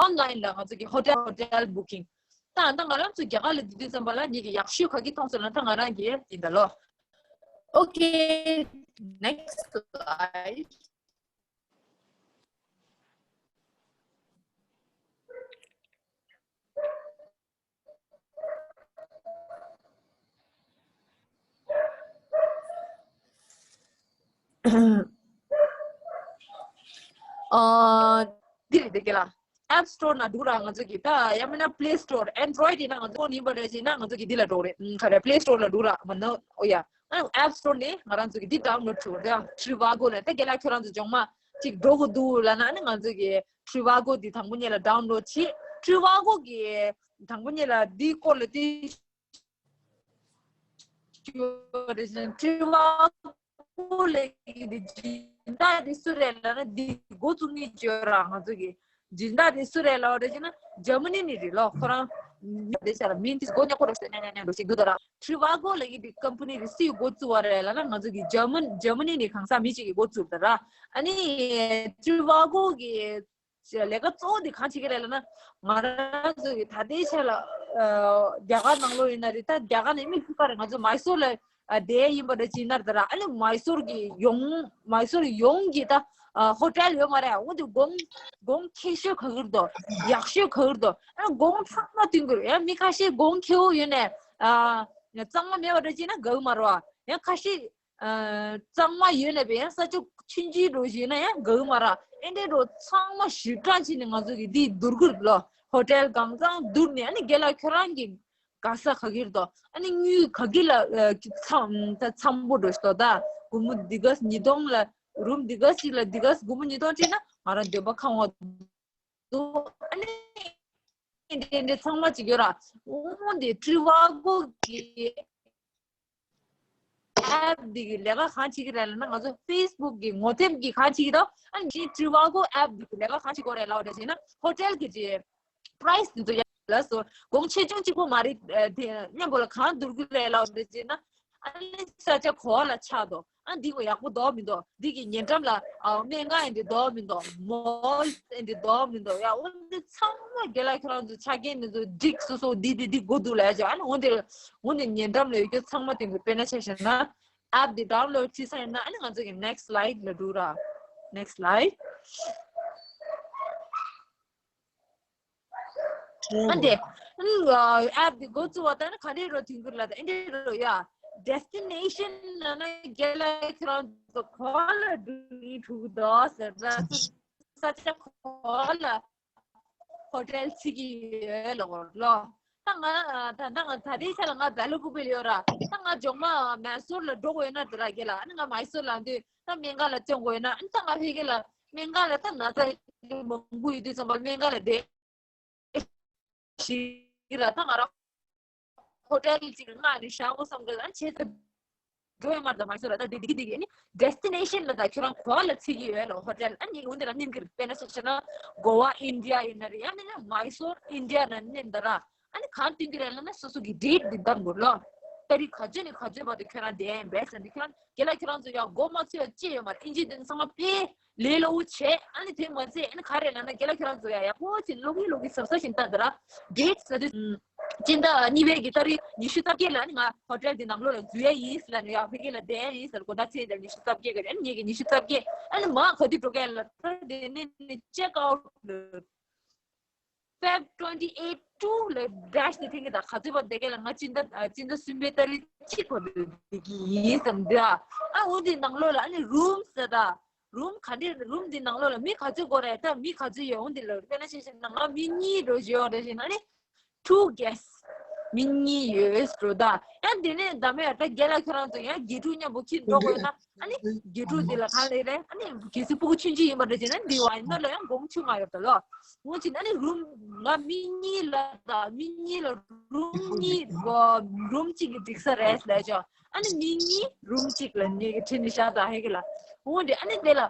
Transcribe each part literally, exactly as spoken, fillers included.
online ལ་ང་ཚོ་གི་hotel hotel booking ད་ད་ང་རང་ཚོ་རྒྱ་གར་ལ་བསྡད་དུས་ཙམ་པ་ལ་ངེད་ཀྱི་ཡག་ཤོས་ག་གི་མཐོང་སོང་ལབ་ན་ད་ང་རང་གི་ཡིན་ད་ལོ། Okay, next slide. འདི་རེད་དེ་ག་ལ། App Store ནང་འགྲོ་ར་ང་ཚོ་གི་ད་ཡང་མིན་ན་Play Store Android ཡིན་ན་ང་ཚོ་ཡིན་པ་རེད་ཅེ་ན་ང་ཚོ་གི་འདི་ལ་འགྲོ་རེད། ག་རེ་Play Store ལ་འགྲོ་ར་མ་ནོ་ཨོ་ཡ། App Store ནས་ང་རང་ཚོ་གི་འདི་download བྱེད་དགོས་རེད། Trivago ལ་ད་རྒན་ལགས་ཁྱོད་རང་ཚོ་ལྗོངས་མ་གཅིག་འགྲོ་དགོས་འདུག་ལབ་ན་ནི་ང་ཚོ་གི་Trivago འདི་དང་པོ་ཉིད་ལ་download བྱེད། Trivago གི་དང་པོ་ཉིད་ལ་འདི་སྐོར་ལ་དེ་Trivago ལ་གི་འདི་སྦྱིན་བདག་དེ་སུ་རེད་ལབ་ན་འདི་འགོ་བཙུགས་མཁན་བརྗོད་ར་ང་ཚོ་གི་སྦྱིན་བདག་དེ་སུ་རེད་ལབ་རེད་ཅེ་ན་Germany ནས་རེད་ལོ། ཁོ་རང་དེ་ཆ་ལ་མིང་དེ་མགོ་ཉོག་པོ་རེད་ཟེར་ཉག་ཉག་ཉག་འགྲོ་ཞིག་འདུག་ད་ར། Trivago ལ་གི་འདི་company དེ་སུས་འགོ་བཙུགས་པ་རེད་ལབ་ན་ང་ཚོ་གི་German Germany ནས་གང་ཟག་མི་གཅིག་གིས་འགོ་བཙུགས་ད་ར། ཨ་ནི་Trivago གི་ལས་ཀ་གཙོ་བོ་དེ་གང་བྱེད་ཀྱི་རེད་ལབ་ན། ང་རང་ཚོ་གི་ད་ལྟའི་ཆ་ལ་རྒྱ་གར་ནང་ལོགས་ཡིན་ན་རེད། ད་རྒྱ་གར་ནས་མི་ཕུད་ཀ་རེད། ང་ཚོ་མའི་སོར་ལ་བསྡད་ཡིན་པ་རེད་ཅེ་ན་ད་ར། ཨ་ནི་མའི་སོར་གི་ཡོང་མའི་སོར་ཡོངས་ཀྱི་ད་hotel ཡོད་མ་རེད། འོ་དེ་གོང་གོང་ཁེ་ཤོས་ག་གིར་འདུག་ཡག་ཤོས་ག་གིར་འདུག་ཨ་ནི་གོང་ཚང་མ་སྟོན་གྱི་རེད། ཡང་མི་ཁ་ཤས་གོང་ཁེ་པོ་ཡོད་ནས་གཙང་མ་མེད་པ་རེད་ཅེ་ན་དགའ་གི་མ་རེད་བ། ཡང་ཁ་ཤས་གཙང་མ་ཡོད་ནས་བས་ཡང་ས་ཆ་ཆུང་ཆུང་འགྲོ་ཞིག་ན་ཡང་དགའ་གི་མ་རེད། ཨེ་འདྲའི་འགྲོ་ཚང་མ་ཞིབ་ཕྲ་བྱས་ནས་ང་ཚོ་གི་འདི་བསྡུར་གྱི་རེད་ལོ། hotel གང་གཙང་བསྡུར་ནས་ཨ་ནི་རྒན་ལགས་ཁྱོད་རང་གི་དགའ་ས་ག་གིར་འདུག་ཨ་ནི་དངུལ་ག་གི་ལ་འཚམ་ད་འཚམ་པོ་འགྲོ་ཞིག་འདུག་ད་སྒོར་མོ་འདི་ག་ཉིས་སྟོང་ལ་རུམ་འདི་ག་ཞིག་ལ་འདི་ག་སྒོར་མོ་ཉིས་སྟོང་སྤྲད་ན་ང་རང་འདོད་པ་ཁེངས་པ་འདུག་ཨ་ནི་འདི་འདི་ཚང་མ་ཅིག་ཡོད་ར། འོ་འདི་Trivago གི་app འདི་གི་ལས་ཀ་གང་བྱེད་ཀྱི་རེད་ལབ་ན། ང་ཚོ་Facebook གི་ངོ་དེབ་ཀྱི་གང་བྱེད་ཀྱི་འདུག་ཨ་ནི་Trivago app འདི་གི་ལས་ཀ་གང་བྱེད་དགོས་རེད་ལབ་རེད་ཅེ་ན་hotel གི་ཅི་price འདི་ཚོ་ཡ་ལ་སོ་གོང་ཆེ་ཆུང་གཅིག་པོ་མ་རེད། དེ་མཉམ་པོ་ལ་གང་བསྡུར་གྱི་རེད་ལབ་རེད་ཅེ་ན། ཨ་ནི་ས་ཆ་ག་པ་ལ་ཆགས་འདུག་ཨ་འདི་གོ་ཡག་པོ་འདུག་མི་འདུག་འདི་གི་ཉེ་འགྲམ་ལ་ཨ་སྨན་ཁང་ཡིན་འདི་འདུག་མི་འདུག mall ཡིན་འདི་འདུག་མི་འདུག་ཡ་འོ་འདི་ཚང་མ་རྒན་ལགས་ཁྱོད་རང་ཚོ་ཆ་རྐྱེན་འདི་ཚོ་འགྲིག་སོ་སོ་འདི་འདི་འདི་དགོས་འདུག་ལབ་ཡ་ཅིག་ཨ་ནི་འོ་འདི་འོ་འདི་ཉེ་འགྲམ་ལ་ཡོད་རྒྱུ་ཚང་མ་དེ་ཚོ་དཔེར་ན་ཆ་བཞག་ན་app འདི་download བྱས་ཚར་ཡིན་ན། ཨ་ནི་ང་ཚོ་གི་next slide ལ་འགྲོ་ར། next slide ཨ་འདི། ཨ་ནི་app འདི་འགོ་བཙུགས་པ་ད་ནི་ག་འདྲའི་རོ་དུས་འགོར་ལ་ད་ཨེ་འདྲའི་རོ་ཡ། destination ལབ་ན་རྒན་ལགས་ཁྱེད་རང་ཚོ་ག་པ་ལ་འགྲོ་གི་འདུག་ཟེར་ན་ས་ཆ་ག་པ་ལ་hotel བྱེད་ཀྱི་ཡོད་ལ་གོ་ལོ། ད་ང་ད་ད་ང་ད་ལྟའི་ཆ་ལ་ང་བེ་ལ་ཀུ་པེ་ལ་ཡོད་ར། ད་ང་ལྗོངས་མ་མེ་སོར་ལ་འགྲོ་དགོས་ཡོད་ན་དེ་ར་རྒན་ལགས། ཨ་ནི་ང་མེ་སོར་ལ་འདི་ད་སྨན་ཁང་ལ་བསྐྱོད་དགོས་ཡོད་ན། ཨ་ནི་ད་ང་ཕ་གི་ལ་སྨན་ཁང་ལ་ད་ན་ཚ་མང་པོ་ཡོད་དུས་ཙམ་པ་སྨན་ཁང་ལ་བསྡད་ཞིག་ལ་ད་ང་རང་hotel ཅིག་ལ་ང་ནི་ཤ་བོ་བསམ་གི་ཨ་ནི་བྱས་ཙང་འགྲོ་ཡོད་མ་རེད། ད་མ་སོ་ར་ད་འདི་འདི་འདི་ཨ་ནི་destination ལ་ད་ཁྱོད་རང་ག་པ་ལ་བྱེད་ཀྱི་ཡོད་ལ་hotel ཨ་ནི་འོན་ཏེ་ལ་ནིན་གི་དཔེར་ན་ཆ་བཞག་ན་Goa India ཡིན་ན་རེད། ཡང་མིན་ན་Mysore India ན་ནིན་ད་ར། ཨ་ནི་གང་སྟོན་གྱི་རེད་ལབ་ན་སོ་སོ་གི་date འདི་བདམས་དགོས་ལོ། ཏ་རིག་ག་ཚོད་ནས་ག་ཚོད་བར་དུ་ཁྱོད་རང་བསྡད་ཡིན་པས་ཟེར་འདི་ཁྱོད་རང་རྒན་ལགས་ཁྱོད་རང་ཚོ་ཡང་མགོ་མ་ཚོས་ཅི་ཡོད་མ་རེད། ཨིན་ཇི་འདི་ཚང་མ་དཔེ་ལས་སླ་པོ་བྱས། ཨ་ནི་དེ་མ་ཚད་ཨ་ནི་ག་རེ་ལབ་ན་རྒན་ལགས་ཁྱོད་རང་ཚོ་ཡང་ཡག་པོ་བྱས་ཀློག་གིན་ཀློག་གིན་གཟབ་གཟབ་བྱས་ལྟ་དང་ར། date ཟེར་དུས་སྤྱི་ཟླ་གཉིས་པའི་གི་ཏ་རིག་ཉི་ཤུ་རྩ་བརྒྱད་ལ་ཨ་ནི་ང་hotel འདི་ནང་ལོགས་ལ་འཛུལ་ཡ་ཡིན་ཟེར་ལབ་ནས་ཡང་ཕ་གི་ལ་བསྡད་ཡ་ཡིན་ཟེར་དགོངས་དག་བྱས་ཏེ་ཉི་ཤུ་རྩ་བརྒྱད་གི་ཨ་ནི་ངེད་ཀྱི་ཉི་ཤུ་རྩ་བརྒྱད་ཨ་ནི་མ་ག་དུས་འགྲོ་གི་ལ་ད་དེ་ནས་ནི་check out Feb twenty eight to ལ་dash ནས་ཐེངས་ཀྱི་ད་ག་ཚོད་བར་བསྡད་གི་ལ་ང་སྤྱི་ཟླ་སྤྱི་ཟླ་གསུམ་པའི་ཏ་རིག་གཅིག་བར་དུ་བསྡད་ཀྱི་ཡིན་བསམ་འདི་ཨ། ཨ་འོ་འདི་ནང་ལོགས་ལ་ཨ་ནི་room ཟེར་ད་room ག་འདྲ་room འདི་ནང་ལོགས་ལ་མི་ག་ཚོད་དགོས་རེད། ད་མི་ག་ཚོད་ཡོད་འོ་འདི་ལ་དཔེར་ན་ཆ་བཞག་ན་ང་མི་གཉིས་འགྲོ་བཞིན་ཡོད་རེད་ཟེར་ན་ཨ་ནི་two guests མི་གཉིས་ཡོད་འགྲོ་ད། ཡང་དེ་ནས་ད་མེད་ད་རྒན་ལགས་ཁྱོད་རང་ཚོ་ཡང་དགེ་ཕྲུག་མཉམ་པོ་ཁྱེར་འགྲོ་དགོས་ན། ཨ་ནི་དགེ་ཕྲུག་འདི་ལ་གང་ལས་རེད། ཨ་ནི་གལ་སྲིད་སྤུ་གུ་ཆུང་ཆུང་ཡིན་པ་འདྲ་བྱས་ན་འདི་བ་ཡིན་ན་ལ་ཡང་སྒོར་མོ་བཅོ་ལྔ་ཡོད་ད་ལོ། འོ་ཅི་ཨ་ནི་room ང་མི་གཉིས་ལ་ད་མི་གཉིས་ལ་room གཉིས་room གཅིག་གི་འགྲིག་ས་རེད་ལས་ཅོ། ཨ་ནི་མི་གཉིས་room གཅིག་ལ་ངེད་ཀྱི་ཁྲིད་ནི་ཤ་ད་ཧེ་གི་ལ། འོ་འདི་ཨ་ནི་དེ་ལ།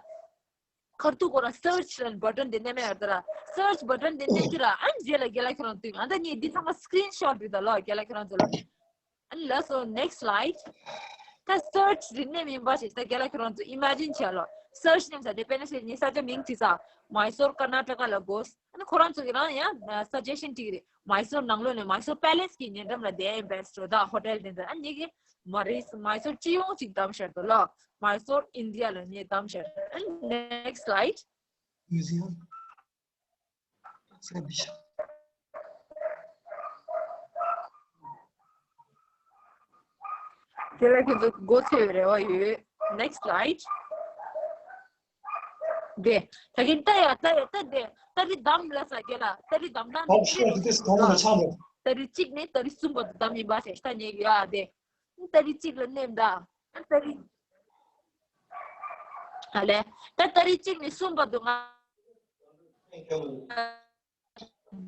ཁར་ཐུག་གོ་ར་search ལ་button དེ་མནན་མེད་ཡར་ད་ར། search button དེ་མནན་གྱི་ར། ཨ་ནི་རྗེས་ལ་རྒན་ལགས་ཁྱོད་རང་ཐུག་ཨ་ད་ངས་འདི་ཚང་མ་screenshot རེད་ད་ལོ་རྒན་ལགས་ཁྱོད་རང་ཚོ་ལ། ཨ་ནི་ལགས་སོ་next slide ད་search དེ་མནན་མིན་པ་ཞིག་ད་རྒན་ལགས་ཁྱོད་རང་ཚོ་imagine བྱས་ལོ། སར་ཆི་ནེམ་ས་དེ་དཔེར་ན་ཆེ་ངས་ས་ཆ་མིང་བྲིས་ས། མའི་སོར་ཀར་ན་ཊ་ཀ་ལ་དགོས། ཨ་ནི་ཁོ་རང་ཚོ་གི་རང་ཡང་སཱ་ཇེ་ཤན་བྲིས་ཀྱི་རེད། མའི་སོར་ནང་ལོགས་ནས་མའི་སོར་པེ་ལེ་སི་གི་ཉེ་འགྲམ་ལ་དེ་ཡིན་པས་སོ་ད་ཧོ་ཊེལ་དེ་ཚོ། ཨ་ནི་ངས་ཀྱི་མ་རེད། མའི་སོར་སྤྱི་ཡོངས་ཅིག་བདམས་ཤར་དུ་ལ། མའི་སོར་ཨིན་ཌི་ཡ་ལ་ངས་བདམས་ཤར། ཨ་ནི་next slide. Museum. དེ་ལ་ཁྱོད་ཚོ་མགོ་ཚོས་རེ་བ་ཡོད། Next slide. དེ་ད་གིན་ལྟ་ཡ་ལྟ་ཡ་ལྟ་དེ་ཏ་རིག་བདམས་ལ་ས་རྒྱ་ལ་ཏ་རིག་བདམས་སྟངས་དེ་ཨོ་ཤི་ཡ་དེ་གང་ལ་ཆགས་རེད། ཏ་རིག་གཅིག་ནས་ཏ་རིག་གསུམ་བར་དུ་བདམས་ཡིན་པ་ཞེས་ལྟ་ཉེ་གི་ཡ་དེ། ཏ་རིག་གཅིག་ལ་མནན་ད། ཏ་རིག་ཨ་ལས། ད་ཏ་རིག་གཅིག་ནས་གསུམ་བར་དུ་ང་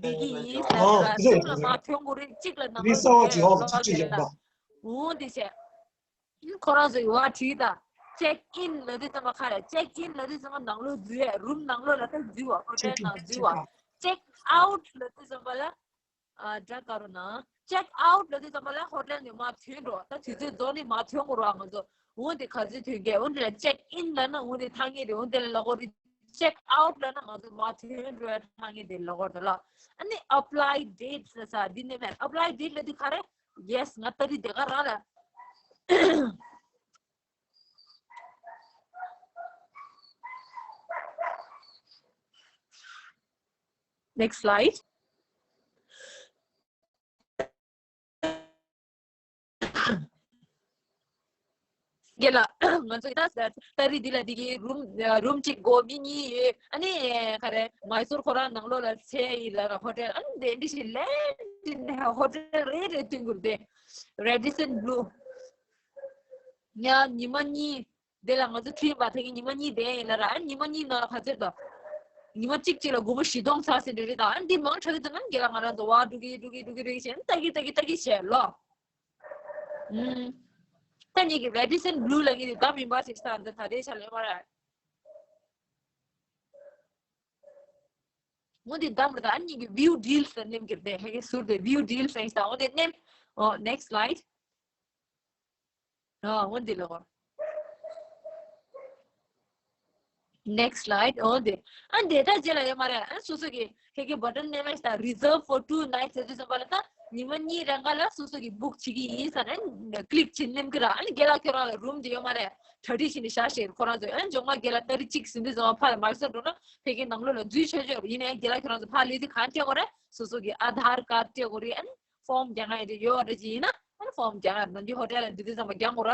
འདི་གི་ཡིན་ཟེར་ཨོ་ལ་གསུམ་ལ་མ་ཐོན་གོ་རེད། གཅིག་ལ་ནང་ལོགས་ཟེར་ལོག་ལ་ལ། འོང་དེ་བྱས། ཁོ་རང་ཚོ་ཡི་བ་བྲིས་ད། ཅེག་ཨིན་ལ་དུས་ཙམ་པ་ཁ་རེད། ཅེག་ཨིན་ལ་དུས་ཙམ་པ་ནང་ལོགས་འཛུལ་ཡས། རུམ་ནང་ལོགས་ལ་ད་འཛུལ་བ། ཧོ་ཊེལ་ནང་འཛུལ་བ། ཅེག་ཨའུཊ་ལ་དུས་ཙམ་པ་ལ། ཨ་སྒྲ་དཀར་རོ་ན། ཅེག་ཨའུཊ་ལ་དུས་ཙམ་པ་ལ་ཧོ་ཊེལ་ནས་མར་ཐོན་འགྲོ། ད་དུས་ཚོད་རྫོགས་ནས་མར་ཐོན་དགོས་རེད་བ་ང་ཚོ། འོ་དེ་ག་ཚོད་ཐོན་གས། འོ་དེ་ལ་ཅེག་ཨིན་ལབ་ན་འོ་དེ་ཐང་ངེ་རེད། འོ་དེ་ལ་ལོག་གོ་རེད། ཅེག་ཨའུཊ་ལབ་ན་ང་ཚོ་མར་ཐོན་འགྲོ་ཡ་ཐང་ངེ་དེ་ལོག་གོ་རེད་ལ། ཨ་ནི་ཨེབ་ལའི་ཌེ་ཊི་ལབ་ས་འདི་ནས་མེད། ཨེབ་ལའི་ཌེ་ཊི་ལབ་དུས་ག་རེ། ཡེ་སི། ང་ད་རེས་དེ་ག་རང་ལ། Next slide. རྒན་ལགས། ང་ཚོ་ད་ད་རེས་འདི་ལ་འདི་གི་རུམ་རུམ་གཅིག་དགོས། མི་གཉིས་ཡོད། ཨ་ནི་ག་རེ་མའི་སོར་ཁོ་རང་ནང་ལོགས་ལ་ཚད་ཡིན་ལ་ར་ཧོ་ཊེལ། ཨ་ནི་དེ་འདྲ་ཞིག་ལས་འདི་ནས་ཧོ་ཊེལ་རེ་རེ་སྟོན་དགོས་རེད་དེ། Radisson Blu. ཉ་ཉི་མ་གཉིས། དེ་ལ་ང་ཚོ་ཁྲིད་པ་ད་གིན་ཉི་མ་གཉིས་བསྡད་ཡིན་ལ་ར། ཨ་ཉི་མ་གཉིས་ནང་ལ་ག་ཚོད་དང་། ཉི་མ་གཅིག་གཅིག་ལ་སྒོར་མོ་བཞི་སྟོང་ཚར་ཟིན་རེད་རེད་ད། ཨ་འདི་མང་དྲགས་ཀྱི་འདུག་ན་རྒན་ལགས་ང་རང་ཚོ་བ་འགྲོ་གི་འགྲོ་གི་འགྲོ་གི་འགྲོ་གི་བྱས་ནས་ལྟ་གི་ལྟ་གི་ལྟ་གི་བྱས་ལོ། ཨུམ། ད་ངེད་ཀྱི་Radisson Blu ལ་ངེད་ཀྱི་བདམས་ཡིན་པ་ཞིག་ས་འདི་ད་རེས་ཤ་ལེ་མ་ར། ངོ་འདི་བདམས་རེད་ད། ཨ་ངེད་ཀྱི་View Deals ལ་མནན་གྱི་རེད། ཧེ་གི་ཟུར་དེ་View Deals ལ་ཡིན་ད། འོ་དེ་མནན། ཨོ་next slide. ཨ་འོ་འདི་ལ་གོ། Next slide. འོ་འདི། ཨ་འདི་ད་རྗེས་ལ་ཡོད་མ་རེད། ཨ་སོ་སོ་གི་ཧེ་གི་button མནན་མ་ཞིག་ད། Reserve for two nights ཟེར་དུས་ཙམ་པ་ལ་ད་ཉི་མ་གཉིས་རང་ག་ལ་སོ་སོ་གི་book བྱེད་ཀྱི་ཡིན་ཟེར་ནས་click བྱེད་མནན་གི་ར། ཨ་ནི་རྒན་ལགས་ཁྱོད་རང་ལ་རུམ་དེ་ཡོད་མ་རེད། གྲ་སྒྲིག་བྱས་ནས་བཞག་ཤེར་ཁོ་རང་ཚོ། ཨ་ནི་མཇུག་མ་རྒན་ལགས་ཏ་རིག་གཅིག་ཟིན་དུས་ཙམ་པ་ཕར་ལ་མར་སོར་འགྲོ་ན་ཕ་གི་ནང་ལོགས་ལ་འཛུལ་ཆོག་ཆོག་རེད། ཡིན་ནའི་རྒན་ལགས་ཁྱོད་རང་ཚོ་ཕར་སླེབས་དུས་གང་སྤྲད་དགོས་རེད། སོ་སོ་གི་Aadhaar card སྤྲད་དགོས་རེད། ཨ་ནི་form རྒྱག་ཡ་རེད། ཡོད་རེད་ཅི་ཡིན་ན་ཨ་ནི་form རྒྱག་ཡ་རེད། ནང་གི་ཧོ་ཊེལ་ལ་འདི་དུས་ཙམ་པ་རྒྱག་དགོས་ར།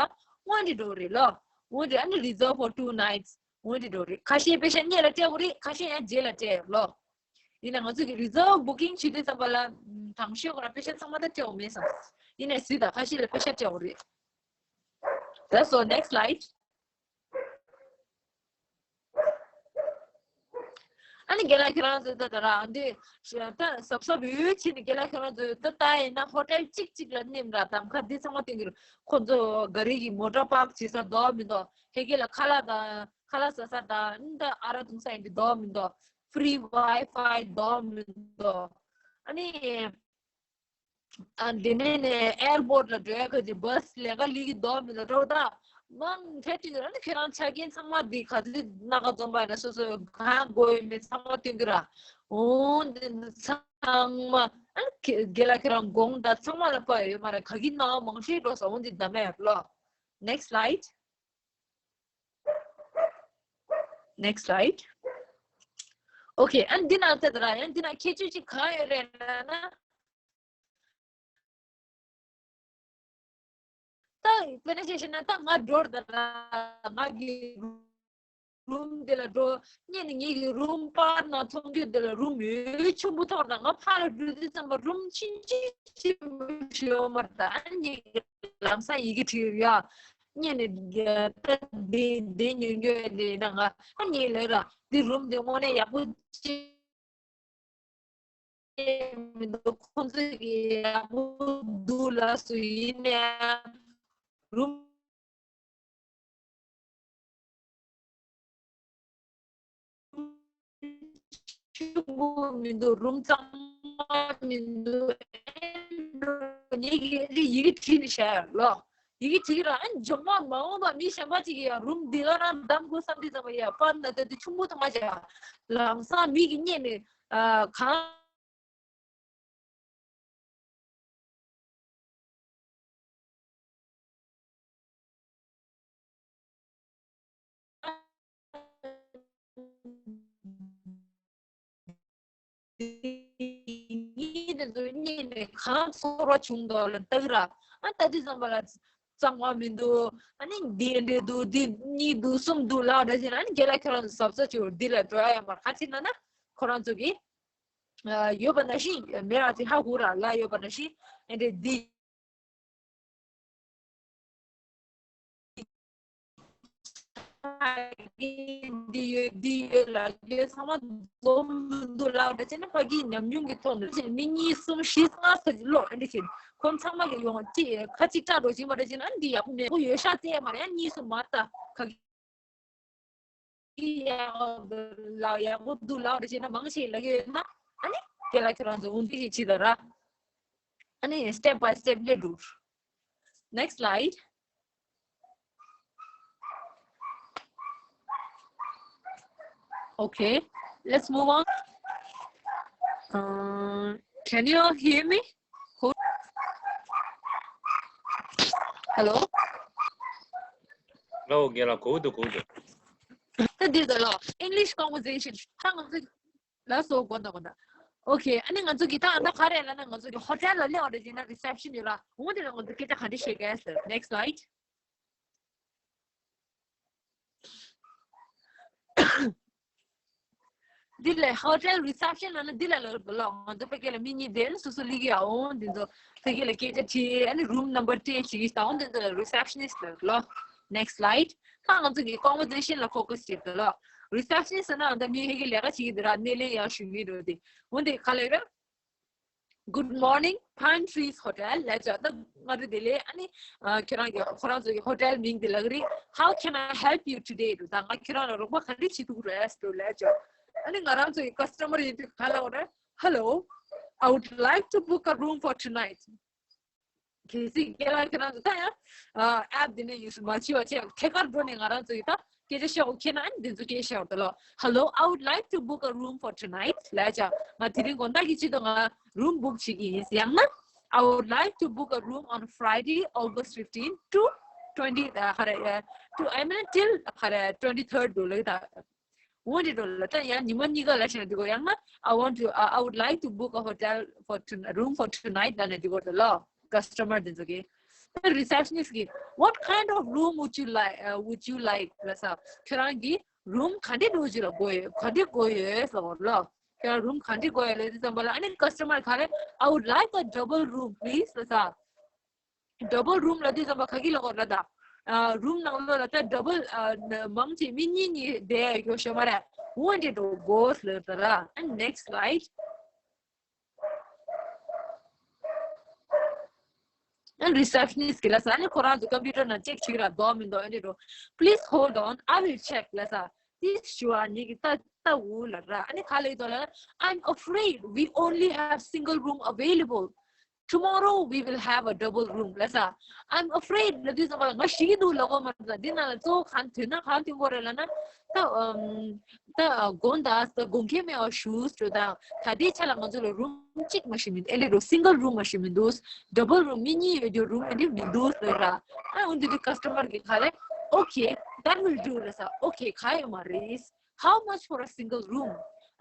འོ་འདི་འགྲོ་རེད་ལོ། འོ་འདི་ཨ་ནི་reserve for two nights འོ་འདི་འགྲོ་རེད། ཁ་ཤས་པེ་ཤ་སྔོན་ལ་སྤྲད་དགོས་རེད། ཁ་ཤས་ཡང་རྗེས་ལ་སྤྲད་ཡོད་ལོ། ཡིན་ན་ང་ཚོ་གི་reserve booking བྱེད་དུས་ཙམ་པ་ལ་དང་ཤོས་ཁོ་རང་པེ་ཤ་ཚང་མ་ད་སྤྲད་དགོས་མེད་བསམ། ཡིན་ནའི་སུས་ད་ཁ་ཤས་ལ་པེ་ཤ་སྤྲད་དགོས་རེད། That's all. Next slide. ཨ་ནི་རྒན་ལགས་ཁྱེད་རང་ཚོ་ད་ད་ར་འདི་ད་གཟབ་གཟབ་ཡོད་བྱས་ནས་རྒན་ལགས་ཁྱེད་རང་ཚོ་ད་ལྟ་ཡིན་ན་ཧོ་ཊེལ་གཅིག་གཅིག་ལ་མནན་ར་གདམ་ཁ་འདི་ཚང་མ་སྟོན་གྱི་རེད། ཁོ་ཚོ་ག་རེ་གི་མོ་ཊ་པཱག་བྱེད་ས་འདུག་མི་འདུག་ཧེ་གི་ལ་ཁ་ལག་དང་ཁ་ལག་ཟ་ས་དང་ད་ཨ་རག་འཐུང་ས་ཡིན་འདི་འདུག་མི་འདུག free Wi-Fi འདུག་མི་འདུག་ཨ་ནི། ཨ་འདི་ནས་ནས་ཨེར་པོར་ཊི་ལ་འགྲོ་ཡ་གི་འདི་བྷ་སི་ལས་ཀ་ལས་ཀྱི་འདུག་མི་འདུག་འགྲོ་ད། མང་ཆེ་ཅིག་ཨ་ནི་ཁྱེད་རང་ཆ་རྐྱེན་ཚང་མ་འདི་ག་ཚོད་སྣ་ཁ་འཛོམས་པ་ཡིན་ན་སོ་སོ་གང་དགོས་ཡོད་མེད་ཚང་མ་སྟོན་གྱི་ར། འོ་འདི་ཚང་མ་ཨ་ནི་ཁྱེད་རྒན་ལགས་ཁྱེད་རང་དགོངས་དག་ཚང་མ་ལ་དཔག་ཡོད་མ་རེད། ག་གི་ནང་མང་ཤོས་འགྲོ་ས་འོ་འདི་འདམ་ཡ་ལོ། Next slide. Next slide. Okay, ཨ་ནི་འདི་ན་ད་ད་ར་ཡང་འདི་ན་ཁྱད་ཆོས་ཅིག་གང་ཡོད་རེད་ལབ་ན། ད་དཔེར་ན་ཆ་བཞག་ན་ད་ང་འགྲོ་ད་ར་ང་གི་རུམ་དེ་ལ་འགྲོ། སྔོན་ནས་ངེད་ཀྱི་རུམ་པར་ན་མཐོང་རྒྱུ་དེ་ལ་རུམ་ཡོད་ཆེན་པོ་མཐོང་ན་ང་ཕར་ལ་འགྲོ་དུས་ཙམ་པ་རུམ་ཆུང་ཆུང་ཆེན་པོ་ཞིག་ཡོད་མ་རེད། ད་ངེད་ཀྱི་ལམ་སང་ཡི་གེ་བྲིས་ཡོད་ཡ། སྔོན་ནས་ད་དེ་དེ་ཉོ་ཉོ་དེ་ན་ང་ཨ་ངེད་ལ་ར་འདི་རུམ་དེ་དངོས་གནས་ཡག་པོ་ཅིག་མི་འདུག་ཁོང་ཚོས་ཀྱི་ཡག་པོ་འདུག་ལབ་སུ་ཡིན་ནའི་རུམ་ཆུང་ངུ་མི་འདུག་རུམ་གཙང་མ་མི་འདུག་ངེད་ཀྱིས་ཡི་གེ་བྲིས་ནས་བཞག་ཡོད་ལོ། ཡི་གེ་བྲིས་ར། ཨ་ནི་མགྱོགས་མ་མ་འོངས་པ་མི་གཞན་པ་ཅིག་གིས་ཡང་རུམ་འདི་ག་རང་བདམས་དགོས་བསམ་དུས་ཙམ་པ་ཡ་པར་ན་ད་དུ་ཆུང་མོ་ཐོག་མ་བྱ། ལམ་སང་མི་གིས་རྙེད་ནས་ཨ་གང་གཉིས་དེ་ཚོ་གཉིས་ནས་གང་ཚོར་བ་བྱུང་འདུག་ལ་ལྟ་གི་ར། ཨ་ད་དུས་ཙམ་པ་ལ་གཙང་མ་མི་འདུག་ཨ་ནི་འདི་འདྲས་འདུག་འདི་གཉིས་འདུག་གསུམ་འདུག་ལབ་འདྲ་བྱས་ན། ཨ་ནི་རྒན་ལགས་ཁྱོད་རང་ཚོ་གཟབ་གཟབ་བྱེད་འདི་ལ་འགྲོ་ཡ་ཡོད་མ་རེད། ག་ཅི་ན་ན་ཁོ་རང་ཚོ་གི་ཨ་ཡོད་པ་ནང་བཞིན་མེད་པ་དེ་ཧ་གོ་ར། ལབ་ཡོད་པ་ནང་བཞིན་ཨེ་འདྲས་འདི། འདི་ཡོད་འདི་ཡོད་ལབ་ཡོད་ཚང་མ་འཛོམས་མི་འདུག་ལབ་འདྲ་བྱས་ན། ཕ་གིའི་ཉམས་མྱོང་གི་ཐོག་ནས་མི་གཉིས་གསུམ་བཞི་ལྔ་ཙམ་ཅིག་ལོག་ཨེ་འདྲ་བྱས་ཁོང་ཚང་མ་གི་ཡོང་ཅིག་ཁ་གཅིག་གྲགས་འགྲོ་བཞིན་པ་འདྲ་བྱས་ན། ཨ་ནི་འདི་ཡག་པོ་མེད་པོ་ཡོད་ཤག་ཟེར་ཡ་མ་རེད། ཨ་གཉིས་གསུམ་མ་ལྟ་ག་གི་ཡག་ལ་ཡག་པོ་འདུག་ལབ་རེ་བྱས་ན་མང་ཆེ་ལབ་ཀྱི་ཡོད་ན། ཨ་ནི་རྒན་ལགས་ཁྱོད་རང་ཚོ་འོ་འདི་ཞིག་བྱེད་དང་ར། ཨ་ནི་step by step སླེབས་འགྲོ། Next slide. Okay, let's move on. Uh, can you all hear me? Who- Hello? Hello, རྒན་ལགས། གོ་འདུག་གོ་འདུག་ད་འདི་ལ་English conversation. ཧ་ང་ཚོ་ལ་སོ་གོ་འདུག་གོ་འདུག Okay, ཨ་ནི་ང་ཚོ་གི་ད་ཨ་ད་ག་རེ་ལབ་ན། ང་ཚོ་གི་ཧོ་ཊེལ་ལ་སླེབས་པ་རེད་ཅེ་ན་reception ཡོད་ར། འོ་དེ་ལ་ང་ཚོ་སྐད་ཆ་ག་འདྲ་བཤད་ག་ཟེར། Next slide. འདི་ལ་hotel reception ལབ་ན་འདི་ལ་ལ་ལ་ང་ཚོ་ཕ་གི་ལ་མི་གཉིས་བསྡད་ནས་སོ་སོ་སླེབས་ཀྱི་ཡ། འོ་འདི་ཚོ་ཕ་གི་ལ་སྐད་ཆ་དྲིས། ཨ་ནི་room number དེ་ཞིག་ད་འོ་འདི་ཚོ་receptionist ལ་ལ། Next slide. ད་ང་ཚོ་གི་conversation ལ་focus བྱེད་དགོས་ལ། receptionist ཟེར་ན་ཨ་ད་མི་ཕ་གི་ལས་ཀ་བྱེད་ཀྱི་འདུག་ར། སྣེ་ལེན་ཡག་ཞུ་གི་འདུག་དེ། འོ་འདི་ག་ལ་ར། Good morning, Pine Trees Hotel. ལབ་བྱས། ད་སྔ་དྲོ་བདེ་ལེགས། ཨ་ནི་ཨ་ཁྱེད་རང་གི་ཁོ་རང་ཚོ་གི་hotel མིང་དེ་ལབ་ཀྱི་རེད། How can I help you today? དུ་ད་ང་ཁྱེད་རང་ལ་རོགས་པ་ག་འདྲ་བྱེད་ཐུབ་ཀྱི་རེད་དུ་ལབ་བྱས། ཨ་ནི་ང་རང་ཚོ་གི་customer ཡིན་དུས་ག་ལབ་དགོས་རེད། Hello, I would like to book a room for tonight. གལ་སྲིད་རྒན་ལགས་ཁྱེད་རང་ཚོ་ད་ཡང་ཨ་app འདི་ནས་ཡོད་སུ་མ་བྱེད་པ་བྱས་ཐད་ཀར་འགྲོ་ནས་ང་རང་ཚོ་ཡི་ད་སྐད་ཆ་བཤད་དགོས་ཁྱེད་ན། ཨ་ནི་འདི་ཚོ་སྐད་བཤད་དགོས་ད་ལོ། Hello, I would like to book a room for tonight. ལབ་བྱས། ང་དེ་རིང་དགོང་དག་གི་ཆེད་དུ་ང་room book བྱེད་ཀྱི་ཡིན། ཡང་ན། I would like to book a room on Friday, August fifteen to twenty, ཨ་ག་རེ་ཨ་to, I mean, till ག་རེ་twenty third དུ་ལབ་ད། འོ་འདི་འགྲོ་ལ་ད་ཡང་ཉི་མ་གཉིས་ཀ་ལ་ཞེ་ན་འདི་གོ། ཡང་ན། I want to, uh, I would like to book a hotel for ton- room for tonight ལབ་ནས་འདི་གོ་ད་ལོ། Customer འདི་ཚོ་གི་ད་receptionist གི་What kind of room would you like, uh, would you like? ལབ་ས། ཁྱོད་རང་གི་room ག་འདྲ་འགྲོ་རྒྱུ་ལ་དགོས་ཡོད། ག་འདྲ་དགོས་ཡོད་ཟེར་གོ་ལོ། ཁྱོད་རང་room ག་འདྲ་དགོས་ཡོད་ལབ་དུས་ཙམ་པ་ལ། ཨ་ནི་customer ག་རེ། I would like a double room, please. ལབ་ས། Double room ལབ་དུས་ཙམ་པ་ག་གི་ལབ་དགོས་རེད་ད། ཨ་room ནང་ལོགས་ལ་ད་double ཨ་མང་ཆེ་མི་གཉིས་གཉིས་བསྡད་ཡོད་ཤོད་མ་རེད། འོ་འདི་འགྲོ་དགོས་ལབ་ད་ར། And next slide. And receptionist གི་ལབ་ས་ནི་ཁོ་རང་ཚོ་computer ནང་check བྱེད་ཀྱི་ར། འདུག་མི་འདུག་ཨ་འདི་འགྲོ། Please hold on, I will check ལབ་ས། དེ་ཞུ་བ་ཉིད་ཀྱི་ལྟ་ལྟ་འུ་ལ་ར། ཨ་ནི་ག་ལ་ཡོད་དོ་ལ། I'm afraid we only have single room available. Tomorrow we will have a double room ལབ་ས། I'm afraid ལབ་དུས་ཙམ་པ་ལ་ང་ཞེད་ཀྱི་འདུག་ལབ་དགོས་མ་རེད། འདི་ནང་ལ་གཙོ་བོ་གང་དོན་དག་གང་ཐོན་དགོས་རེད་ལབ་ན། ད་ཨམ་ད་དགོངས་དག་ད་དགོངས་འགལ་མེད་པ་ཞུ་འགྲོ་དང་། ད་ལྟའི་ཆ་ལ་ང་ཚོ་ལ་room གཅིག་མ་ཞིག་མི་འདུག་ཨེ་ལེ་རོ། single room མ་ཞིག་མི་འདུག double room མི་གཉིས་ཡོད་རྒྱུ་room ཨེ་འདྲ་མི་འདུག་ལབ་ར། ཨ་འོ་འདི་དུས་customer གི་ག་རེ། Okay, that will do ལབ་ས། Okay ག་ཡོད་མ་རེད། How much for a single room?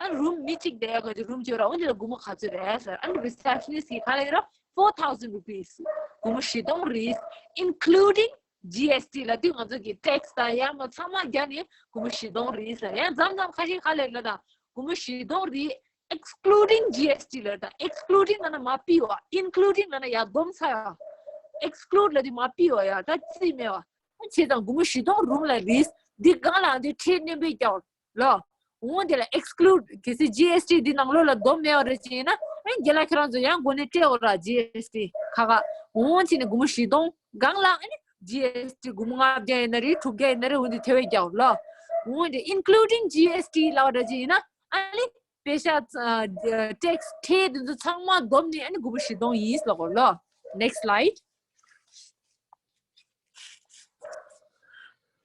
ཨ་room མི་གཅིག་བསྡད་ཡག་གི་room གཅིག་ར། འོ་འདི་ལ་སྒོར་མོ་ག་ཚོད་རེད་ཟེར། ཨ་ནི་receptionist གིས་ག་ལབ་ཀྱི་ར། Four thousand rupees. སྒོར་མོ་བཞི་སྟོང་རེད། Including G S T ལབ་དུས་ང་ཚོ་གི་tax དང་ཡང་མ་ཚང་མ་བརྒྱབ་ནས་སྒོར་མོ་བཞི་སྟོང་རེད་ཟེར། ཡང་མཚམས་མཚམས་ཁ་ཤས་ག་ལབ་ཀྱི་ར། ད་སྒོར་མོ་བཞི་སྟོང་རེད། Excluding G S T ལབ་ད། Excluding ལབ་ན་མ་ཕབ་པ། Including ལབ་ན་ཡར་བསྡོམས་ཚར་ཡ། Exclude ལབ་དུས་མ་ཕབ་པ་ཡ། ད་རྩིས་མེད་པ། བྱས་ཙང་སྒོར་མོ་བཞི་སྟོང་རུམ་ལ་རེད། འདི་སྒང་ལ་འདི་ཁྲལ་སྣོན་པའི་རྒྱག་ལོ། འོང་དེ་ལ་exclude གལ་སྲིད་G S T འདི་ནང་ལོགས་ལ་བསྡོམས་མེད་པ་རེད་ཅེ་ན། ཨེ་རྒན་ལགས་ཁྱེད་རང་ཚོ་ཡང་སྒོ་ནས་སྤྲད་འོ་ར། G S T ཁ་ཁ། འོང་བྱས་ནས་སྒོར་མོ་བཞི་སྟོང་སྒང་ལ་ཨ་ནི་G S T སྒོར་མོ་ལྔ་བརྒྱ་ཡིན་ན་རེད། དྲུག་བརྒྱ་ཡིན་ན་རེད། འོང་དེ་ཐེ་བའི་རྒྱག་ལོ། འོང་དེ་including G S T ལབ་པ་རེད་ཅེ་ན། ཨ་ནི་པེ་ཤ་ཨ་tax ཁྲལ་འདི་ཚོ་ཚང་མ་བསྡོམས་ནས་ཨ་ནི་སྒོར་མོ་བཞི་སྟོང་ཡིན་ལབ་དགོས་ལོ། Next slide.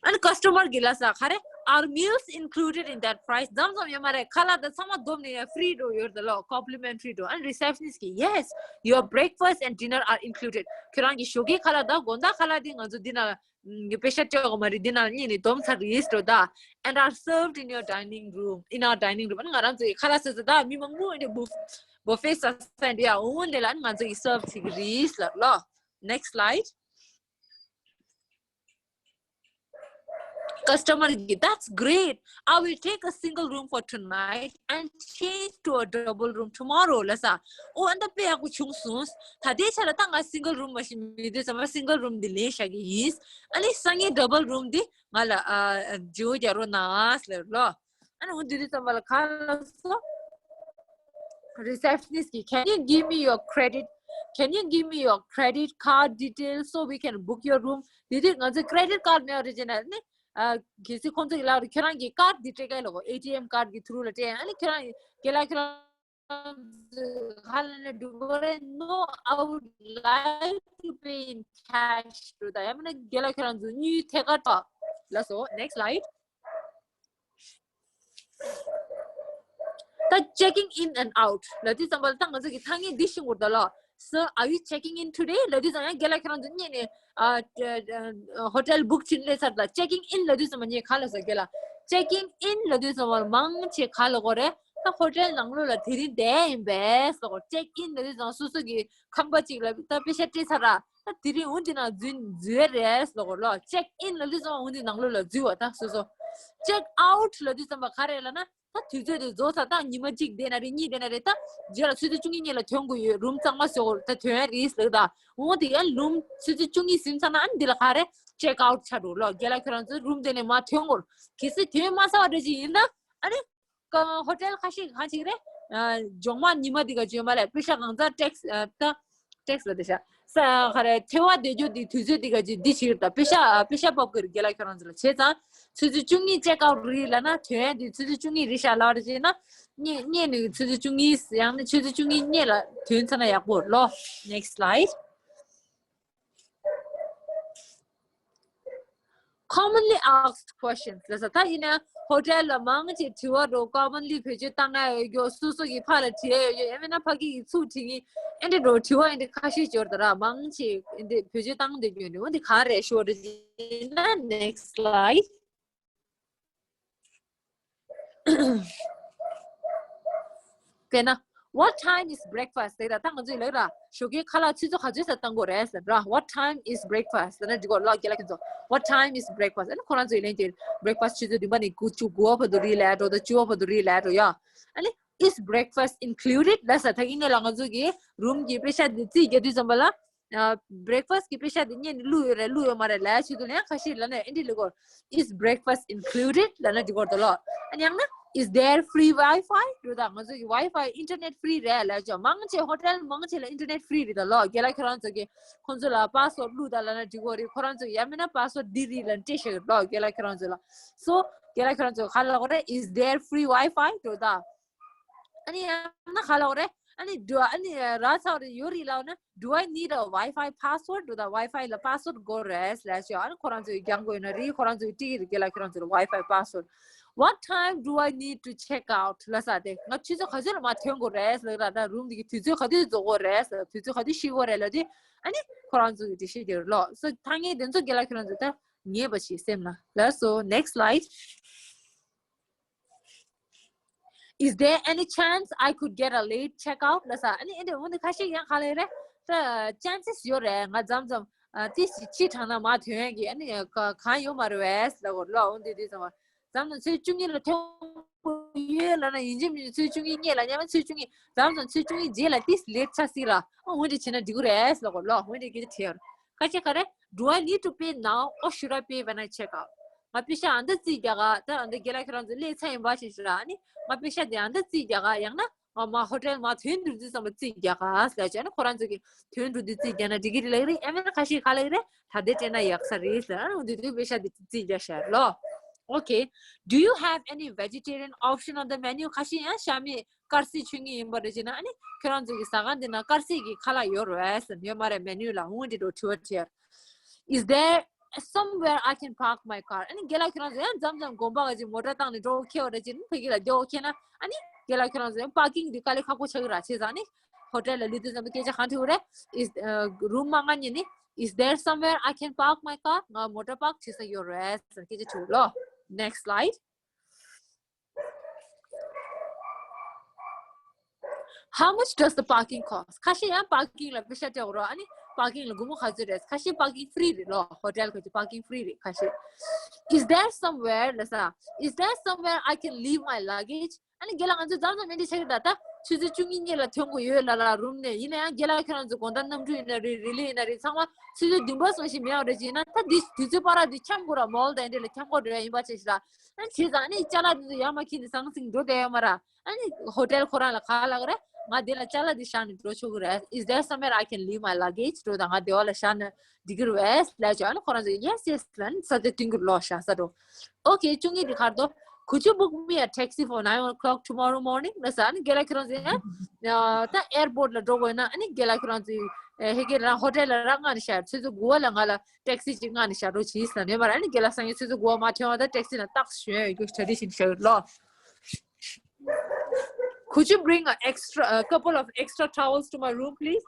ཨ་ནི་ཀ་སི་ཊ་མར་གྱིས་ལབ་ས་ག་རེ། Are meals included in that price? མཚམས་མཚམས་ཡོད་མ་རེད། ཁ་ལག་དང་ཚང་མ་བསྡོམས་ནས་ཡང་ཕི་རི་འདྲ་ཡོད་རེད་ལོ། Complimentary འདྲ། ཨ་ནི་རི་སེབ་ཤ་ནིསི་གིས། Yes, your breakfast and dinner are included. ཁྱོད་རང་གི་ཞོགས་ཀའི་ཁ་ལག་དང་དགོང་དག་ཁ་ལག་དེ་ང་ཚོ་འདི་ན་ཨ་པེ་ཤ་སྤྲད་དགོས་མ་རེད། འདི་ན་གཉིས་ནས་བསྡོམས་ཚར་རེད་ཟེར་ད། And are served in your dining room, in our dining room. ཨ་ནི་ང་རང་ཚོ་ཡི་ཁ་ལག་ཟ་ས་ད་མི་མང་པོ་འདི་བུ་བུ་ཕེ་ཟ་ས་འདི་ཡ་འོང་འདི་ལ་ཨ་ནི་ང་ཚོ་ཡི་སརབ་བྱེད་ཀྱི་རེད་ལབ་ལོ། Next slide. ཀ་སི་ཊ་མར་གྱིས། That's great. I will take a single room for tonight and change to a double room tomorrow. ལབ་ས། ཨོ་ཨ་འདི་དཔེ་ཡག་པོ་བྱུང་སོང་། ད་ལྟའི་ཆ་ལ་ད་ང་སིང་གལ་རུམ་མ་ཞིག་མི་འདུག་ཙམ་པ་སིང་གལ་རུམ་འདི་ལེན་བཞག་གི་ཡིན། ཨ་ནི་སང་ཉིན་ཌ་བལ་རུམ་འདི་ང་ལ་ཨ་བརྗེ་པོ་རྒྱག་རོགས་གནང་ཟེར་ལོ། ཨ་ནི་འོ་འདི་དུས་ཙམ་པ་ལ་ག་ལབ་སོང་། རི་སེབ་ཤ་ནིསི་གིས། Can you give me your credit? Can you give me your credit card details so we can book your room? དེ་དུས་ང་ཚོས་ཀི་རེ་ཌིཊ་ཀར་མེད་པ་རེད་བྱས་ན་ནི། ཨ་གལ་སྲིད་ཁོང་ཚོ་གིས་ལབ་རེད། ཁྱོད་རང་གི་ཀར་འདི་སྤྲད་ག་ལབ་དགོས། ཨེ་ཊི་ཨེམ་ཀར་གི་ཐུ་རུ་ལ་སྤྲད། ཨ་ནི་ཁྱོད་རང་གི་རྒན་ལགས་ཁྱོད་རང་ག་ལབ་ན་འགྲིག་གི་རེད། No, I would like to pay in cash. འགྲོ་ད་ཡང་མིན་ན་རྒན་ལགས་ཁྱོད་རང་ཚོ་དངུལ་ཐད་ཀར་སྤྲད་ལབ་སོང་། Next slide. ད་checking in and out ལབ་དུས་ཙམ་པ་ལ་ད་ང་ཚོ་གི་ཐ་སྙད་འདི་ཤེས་དགོས་རེད་ད་ལོ། Sir, are you checking in today? ལབ་དུས་ཙམ་ཡང་རྒན་ལགས་ཁྱོད་རང་ཚོ་སྔོན་ནས་ཨ་ཨ་ཨ་ཧོ་ཊེལ་བུག་བྱས་ནས་སླེབས་ཚར་ད། Checking in ལབ་དུས་ཙམ་པ་ངས་ག་ལབ་སོང་རྒན་ལགས། Checking in ལབ་དུས་ཙམ་པ་ལ་མང་ཆེ་ག་ལབ་དགོས་རེད། ད་ཧོ་ཊེལ་ནང་ལོགས་ལ་དེ་རིང་བསྡད་ཡིན་པས་ལབ་དགོས། Check in ལབ་དུས་ཙམ་སོ་སོ་གི་ཁང་པ་གཅིག་ལ་ད་པེ་ཤ་སྤྲད་ཚར་ར། ད་དེ་རིང་འོ་འདི་ནང་འཛུལ་འཛུལ་རེད་ལབ་དགོས་ལོ། Check in ལབ་དུས་ཙམ་པ་འོ་འདི་ནང་ལོགས་ལ་འཛུལ་བ་ད་སོ་སོ། Check out ལབ་དུས་ཙམ་པ་ག་རེ་ལབ་ན། ད་དུས་ཚོད་དེ་རྫོགས་ཚར། ད་ཉི་མ་གཅིག་བསྡད་ན་རེད། གཉིས་བསྡད་ན་རེད། ད་རྗེས་ལ་ཆུ་ཚོད་བཅུ་གཉིས་ཉིན་ལ་ཐོན་དགོས་ཡོད། རུམ་གཙང་མ་བཟོ་དགོས་ད་ཐོན་ཡ་རེད་ཟེར་ད། འོ་དེ་ཡང་རུམ་ཆུ་ཚོད་བཅུ་གཉིས་ཟིན་ཚར་ན་ཨ་ནི་འདི་ལ་ག་རེ་check out ཆགས་འགྲོ་ལོ། རྒན་ལགས་ཁྱོད་རང་ཚོ་རུམ་དེ་ནས་མར་ཐོན་དགོས། གལ་སྲིད་ཐོན་མ་ཚར་བ་འདྲ་ཅིག་ཡིན་ན་ཨ་ནི་ཧོ་ཊེལ་ཁ་ཤས་གང་ཅིག་རེད། ཨ་མགྱོགས་མ་ཉི་མ་འདི་ག་བྱོས་མ་ལས་པེ་ཤ་གང་ཚར་ཊེག་སི་ཨ་ད། ཊེག་སི་ལབ་དེ་ཤ། ས་ག་རེ་འཚོ་བ་བསྡད་རྒྱུ་དེ་དུས་ཚོད་དེ་ག་ཅིག་འདི་བྱེད་ཀྱི་རེད་ད། པེ་ཤ་པེ་ཤ་ཕབ་ཀྱི་རེད་རྒན་ལགས་ཁྱོད་རང་ཚོ་ལ། བྱས་ཙང་ཆུ་ཚོད་བཅུ་གཉིས་check out རེད་ལབ་ན་ཐོན་ཡ་དེ་ཆུ་ཚོད་བཅུ་གཉིས་རེད་ཤག་ལབ་རེད་བྱས་ན། སྔོན་སྔོན་ནས་ཆུ་ཚོད་བཅུ་གཉིས་ཡང་ན་ཆུ་ཚོད་བཅུ་གཉིས་སྔོན་ལ་ཐོན་ཚར་ན་ཡག་པོ་རེད་ལོ། Next slide. Commonly asked questions ལབ་ས། ད་ཡིན་ན་ཧོ་ཊེལ་ལ་མང་ཆེ་དྲི་བ་འདྲ་commonly བེད་སྤྱོད་བཏང་ཡ་ཡོད་རྒྱུ། སོ་སོ་གི་ཕར་ལ་དྲི་ཡ་ཡོད་རྒྱུ། ཡང་མིན་ན་ཕ་གི་གི་ཚུར་དྲི་མཁན་ཨེ་འདྲ་འདྲ་དྲི་བ་ཨེ་འདྲ་ཁ་ཤས་འབྱོར་ད་ར། མང་ཆེ་ཨེ་འདྲ་བེད་སྤྱོད་བཏང་བསྡད་རྒྱུ་ཡོད་རེད། འོ་འདི་ག་རེ་ཞུ་བ་འདྲ་ཡིན་ན། Next slide. དཔེར་ན། What time is breakfast? ཟེར་ད་ད་ང་ཚོས་ལབ་ར། ཞོགས་ཀའི་ཁ་ལག་ཆུ་ཚོད་ག་ཚོད་ཙམ་བཏང་དགོས་རེད་ཟེར་ར། What time is breakfast? ཟེར་ན་འགྲིག་གོ་ལོ། རྒན་ལགས་ཁྱོད་ཚོ། What time is breakfast? ཨ་ནི་ཁོ་རང་ཚོས་ལན་དེ་breakfast ཆུ་ཚོད་བདུན་པ་ནས་དགུ་བཅུ་དགུ་པ་བར་དུ་རེད་ལབ་འགྲོ་ད། བཅུ་པ་བར་དུ་རེད་ལབ་འགྲོ་ཡ། ཨ་ནི་is breakfast included? ལབ་ས། ད་ཡིན་ནའི་ལ་ང་ཚོ་གི་རུམ་གྱི་པེ་ཤ་འདི་རྩིས་རྒྱག་དུས་ཙམ་པ་ལ། ཨ་breakfast གི་པེ་ཤ་དེ་སྔོན་ནས་བླུགས་ཡོད་རེད་བླུགས་ཡོད་མ་རེད་ལབ་ཡ་ཆེད་དུ་ལན་ཁ་ཤས་ལབ་ན་ཨེ་འདྲ་ལབ་དགོས། Is breakfast included? ལབ་ན་འགྲིག་གི་རེད་ལོ། ཨ་ནི་ཡང་ན་Is there free Wi-Fi? འགྲོ་ད་ང་ཚོ་གི་Wi-Fi internet free རེད་ལབ་ཅོ། མང་ཆེ་ཧོ་ཊེལ་མང་ཆེ་ལ་internet free རེད་ད་ལོ། རྒན་ལགས་ཁྱོད་རང་ཚོ་གི་ཁོང་ཚོ་ལ་password བླུགས་ད་ལབ་ན་འགྲིག་གི་རེད། ཁོ་རང་ཚོ་ཡང་མིན་ན་password འདི་རེད་ལབ་སྤྲད་ཤག་གི་ལོ། རྒན་ལགས་ཁྱོད་རང་ཚོ་ལ། So རྒན་ལགས་ཁྱོད་རང་ཚོ་ག་ལབ་དགོས་རེད། Is there free Wi-Fi? འགྲོ་ད། ཨ་ནི་ཡང་ན་ག་ལབ་དགོས་རེད། ཨ་ནི་do ཨ་ནི་ར་ཚ་བ་རེ་ཡོད་རེད་ལབ་ན། Do I need a Wi-Fi password? འགྲོ་ད། Wi-Fi ལ་password དགོས་རེད་ལབ་ཤག་ཨ་ནི་ཁོ་རང་ཚོས་རྒྱག་དགོས་ཡོད་ན་རེད། ཁོ་རང་ཚོས་སྤྲད་ཀྱི་རེད། རྒན་ལགས་ཁྱོད་རང་ཚོ་ལ་Wi-Fi password. What time do I need to check out? ལབ་ས་དེ་ང་ཆུ་ཚོད་ག་ཚོད་ལ་མར་ཐོན་དགོས་རེད་ལབ་ར། ད་རུམ་དེ་གི་དུས་ཚོད་ག་དུས་རྫོགས་དགོས་རེད་ལབ། དུས་ཚོད་ག་དུས་ཤི་དགོས་རེད་ལབ་དུས་ཨ་ནི་ཁོ་རང་ཚོ་གི་འགྲེལ་བཤད་རྒྱག་རེད་ལོ། So ཐ་སྙད་དེ་ཚོ་རྒན་ལགས་ཁྱོད་རང་ཚོས་ད་ངེས་པ་ཞིག་སེམས་ལ་ལབ་སོང་། Next slide. Is there any chance I could get a late checkout? ལབ་ས། ཨ་ནི་ཨེ་འདྲ་འོ་འདི་ཁ་ཤས་ཡང་ག་ལབ་རེད། ད་chances ཡོད་རེད། ང་མཚམས་མཚམས་ཨ་ཏི་སི་ཕྱི་དྲང་ན་མ་ཐོན་ཡག་གི་ཨ་ནི་ག་གང་ཡོད་མ་རེད་བས་ལབ་གོ་ལོ། འོ་འདི་འདི་ཚང་མ་མཚམས་མཚམས་ཚོད་བཅུ་གཉིས་ལ་ཐོན་དགོས་ཡོད་ལབ་ན་ཡིན་གཅིག་མིན་གཅིག་ཚོད་བཅུ་གཉིས་སྔོན་ལ་ཉམས་མཚམས་ཚོད་བཅུ་གཉིས་མཚམས་མཚམས་ཚོད་བཅུ་གཉིས་རྗེས་ལ་ཏི་སི་late ཆགས་སྲིད་ར། ཨ་འོ་འདི་བྱས་ན་འགྲིག་གི་རེད་ལབ་གོ་ལོ། འོ་འདི་སྐད་ཆ་དྲིས་ཡོད་རེད། ཁ་ཤས་ག་རེ། Do I need to pay now or should I pay when I check out? ང་པེ་ཤ་ཨ་འདི་རྩིས་རྒྱག་ག་ད་ཨ་འདི་རྒན་ལགས་ཁྱོད་རང་ཚོ་སླེབས་ཚར་ཡིན་པ་ཞིག་ཞུ་ར། ཨ་ནི་ང་པེ་ཤ་དེ་ཨ་འདི་རྩིས་རྒྱག་ག་ཡང་ན་ང་མ་ཧོ་ཊེལ་མ་ཐོན་འགྲོ་དུས་ཙམ་པ་རྩིས་རྒྱག་ག་ཟེར་བྱས་ཨ་ནི་ཁོ་རང་ཚོ་གི་ཐོན་འགྲོ་དུས་རྩིས་རྒྱག་ན་འགྲིག་གི་རེད་ལབ་ཀྱི་རེད། ཨ་མིན་ན་ཁ་ཤས་ག་ལབ་ཀྱི་རེད། ད་ལྟ་སྤྲད་ན་ཡག་ས་རེད་ཟེར། ཨ་ནི་འོ་དེ་དུས་པེ་ཤ་དེ་རྩིས་རྒྱག་ཤག་ལོ། Okay. Do you have any vegetarian option on the menu? ཁ་ཤས་ཡང་ཤ་མེད་དཀར་ཟས་མཆོད་མཁན་ཡིན་པ་རེད་བྱས་ན། ཨ་ནི་ཁྱོད་རང་ཚོ་གི་ཟ་ཁང་འདི་ན་དཀར་ཟས་ཀྱི་ཁ་ལག་ཡོད་རེད་ཟེར། ཡོད་མ་རེད་མེ་ནུ་ལ། འོ་འདི་འདྲ་དྲི་བ་དྲིས་ཡོད་རེད། Is there somewhere I can park my car. ཨ་ནི་རྒན་ལགས་ཁྱེད་རང་ཚོ་ཡང་མཚམས་མཚམས་དགོན་པ་ག་ཅིག་མོ་ཊ་བཏང་ནས་འགྲོ་འཁེལ་བ་འདྲ་ཅིག་ཕ་གི་ལ་སྡོད་འཁེལ་ན། ཨ་ནི་རྒན་ལགས་ཁྱེད་རང་ཚོ་ཡང་པར་ཀིང་འདི་དཀའ་ལས་ཁག་པོ་ཆགས་ཀྱི་ར། བྱས་ཙང་ཨ་ནི་ཧོ་ཊེལ་ལ་ལུས་དུས་ཙམ་པ་སྐད་ཆ་གང་དྲིས་པ་རེད། Is, uh, room མ་ང་ཉན་ནི། Is there somewhere I can park my car? ང་མོ་ཊ་པར་ཀ་བྱེད་ས་ཡོད་རེད་ཟེར་སྐད་ཆ་དྲིས་ལོ། Next slide. How much does the parking cost? ཁ་ཤས་ཡང་པར་ཀིང་ལ་པེ་ཤ་སྤྲད་དགོས་རེད། ཨ་ནི་པར་ཀིང་ལ་སྒོར་མོ་ག་ཚོད་རེད། ཁ་ཤས་པར་ཀིང་ཧྥི་རི་རེད་ལོ། ཧོ་ཊེལ་ག་ཅིག་པར་ཀིང་ཧྥི་རི་རེད་ཁ་ཤས། Is there somewhere ལ་ས། Is there somewhere I can leave my luggage? ཨ་ནི་རྒན་ལགས་ང་ཚོ་མཚམས་མཚམས་མི་འདི་ཆགས་ཀྱི་ད་ལྟ་ཆུ་ཚོད་བཅུ་གཉིས་གཉིས་ལ་ཐོན་དགོས་ཡོད་ལ་ར་རུམ་ནས། ཡིན་ན་ཡང་རྒན་ལགས་ཁྱེད་རང་ཚོ་དགོང་དག་གནམ་གྲུ་ཡིན་ན་རེད། རི་ལི་ཡིན་ན་རེད། ཚང་མ་ཆུ་ཚོད་བདུན་པ་སོང་ཞིག་མེད་པ་འདྲ་ཅིག་ཡིན་ན། ད་འདི་དུས་ཚོད་པར་འདི་འཁྱམ་དགོས་ར། མོལ་དང་འདི་ལ་འཁྱམ་དགོས་འདྲ་ཡིན་པ་བྱས་ཤིག་ལ། ཨ་ནི་བྱས་ཙང་ཨ་ནི་ཅ་ལག་འདི་ཚོ་ཡར་མར་འཁྱེར་ནས་ཟང་ཟིང་འགྲོ་བསྡད་ཡོད་མ་ར། ཨ་ནི་ཧོ་ཊེལ་ཁོ་རང་ལ་ག་ལབ་ཀྱི་རེད། ང་འདི་ལ་ཅ་ལག་འདི་བཞག་ནས་འགྲོ་ཆོག་གི་རེད། Is there somewhere I can leave my luggage? འགྲོ་དང་ང་འདི་བ་ལ་བཞག་ན་འགྲིག་གི་རེད་ལབ་བྱས། ཨ་ནི་ཁོ་རང་ཚོ་Yes, yes ལབ་ནས་ས་ཆ་སྟོན་གྱི་རེད་ལོ། བཞག་ས་འགྲོ། Okay བཅུ་གཉིས་འདི་ག་རེ་འདུག Could you book me a taxi for nine o'clock tomorrow morning? ལབ་ས། ཨ་ནི་རྒན་ལགས་ཁྱེད་རང་ཚོ་ཡང་ད་ཨེར་པོར་ཊི་ལ་འགྲོ་དགོས་ན། ཨ་ནི་རྒན་ལགས་ཁྱེད་རང་ཚོ་ཧེ་གེ་རང་ཧོ་ཊེལ་ལ་རང་མངགས་ནས་བཞག་ཆུ་ཚོད་དགུ་པ་ལ་ང་ལ་ཊེག་སི་ཅིག་མངགས་ནས་བཞག་རོགས་གྱིས་ལབ་ནས་མ་ར། ཨ་ནི་རྒན་ལགས་སང་ཉིན་ཆུ་ཚོད་དགུ་པ་མར་ཐོན་པ་ད་ཊེག་སི་ནང་ཏག་ཞོན་ཡོད་རྒྱུ་ཊེ་རེ་ཌི་ཤན་ཞིག་ཡོད་ལོ། Could you bring a extra, a couple of extra towels to my room, please?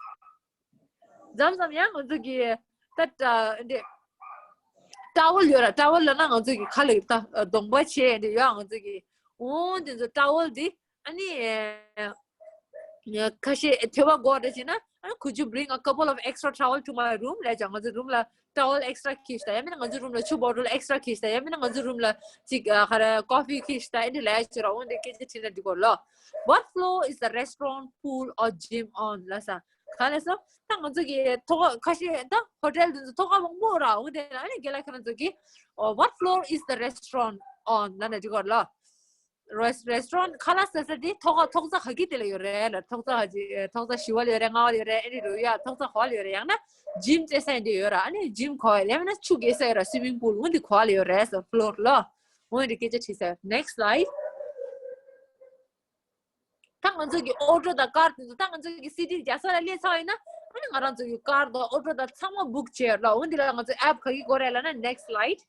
མཚམས་མཚམས་ཡང་ང་ཚོ་གི་ད་འདི་ཊ་ཝལ་ཡོད་ར། ཊ་ཝལ་ལབ་ན་ང་ཚོ་གི་ཁ་ལ་ད་གདོང་པ་བྱས་འདི་ཡོད། ང་ཚོ་གི་འོ་འདི་ཚོ་ཊ་ཝལ་འདི་ཨ་ནི་ཁ་ཤས་ཐོས་པ་དགོས་རེད་ཅེ་ན། ཨ་ནི་Could you bring a couple of extra towel to my room? ལབ་ཀྱང་ང་ཚོ་རུམ་ལ་ཊ་ཝལ་ཨེག་སི་ཊ་ཁྱེར་ཤོག་དང་། ཡང་མིན་ན་ང་ཚོ་རུམ་ལ་ཆུ་བོ་ཊལ་ཨེག་སི་ཊ་ཁྱེར་ཤོག་དང་། ཡང་མིན་ན་ང་ཚོ་རུམ་ལ་ཅིག་ག་རེ་ཀོ་ཕི་ཁྱེར་ཤོག་དང་། ཨེ་འདྲ་ལབ་ཡ་ཅིག་ར། འོ་འདི་སྐད་ཆ་དྲིས་ན་འགྲིག་གོ་ལོ། What floor is the restaurant, pool or gym on? ལབ་ས། ག་ལབ་ས། ད་ང་ཚོ་གི་ཐོག་ཁ་ཤས་ད་ཧོ་ཊེལ་འདི་ཚོ་ཐོག་ཁ་མང་པོ་ར། འོ་དེ་ལ་ཨ་ནི་རྒན་ལགས་ཁྱེད་རང་ཚོ་གི། Oh, what floor is the restaurant on? ལབ་ན་འགྲིག་གོ་ལོ། རེས་རེས་ཊོ་རན་ཊི་ཁ་ལག་ཟ་ས་དེ་ཐོག་ཁ་ཐོག་རྩེག་ག་གི་དེ་ལ་ཡོད་རེད་ལ། ཐོག་རྩེག་ག་ཅིག་ཐོག་རྩེག་བཞི་པ་ལ་ཡོད་རེད། ལྔ་པ་ལ་ཡོད་རེད། ཨེ་འདྲ་རུ་ཡ་ཐོག་རྩེག་ག་པ་ལ་ཡོད་རེད། ཡང་ན་ཇིམ་རྩེ་ས་ཡིན་དེ་ཡོད་ར། ཨ་ནི་ཇིམ་ག་པ་ལ་ཡོད་རེད། ཡང་ན་ཆུ་རྐྱལ་ས་ཡོད་ར། སུའི་མིང་པུལ་འོ་འདི་ག་པ་ལ་ཡོད་རེད་ཟེར། ཕློར་ལ་འོ་འདི་སྐད་ཆ་དྲིས་ས་ཡོད། Next slide. ད་ང་ཚོ་གི་ཨོ་ཊོ་དང་ཀར་དེ་ཚོ་ད་ང་ཚོ་གི་སི་ཊི་རྒྱལ་ས་ལ་སླེབས་ཚར་བ་ཡིན་ན། ཨ་ནི་ང་རང་ཚོ་གི་ཀར་དང་ཨོ་ཊོ་དང་ཚང་མ་བུག་བྱས་ཡོད་ར། འོ་འདི་ལ་ང་ཚོ་ཨེབ་ག་གི་དགོས་རེད་ལབ་ན། Next slide.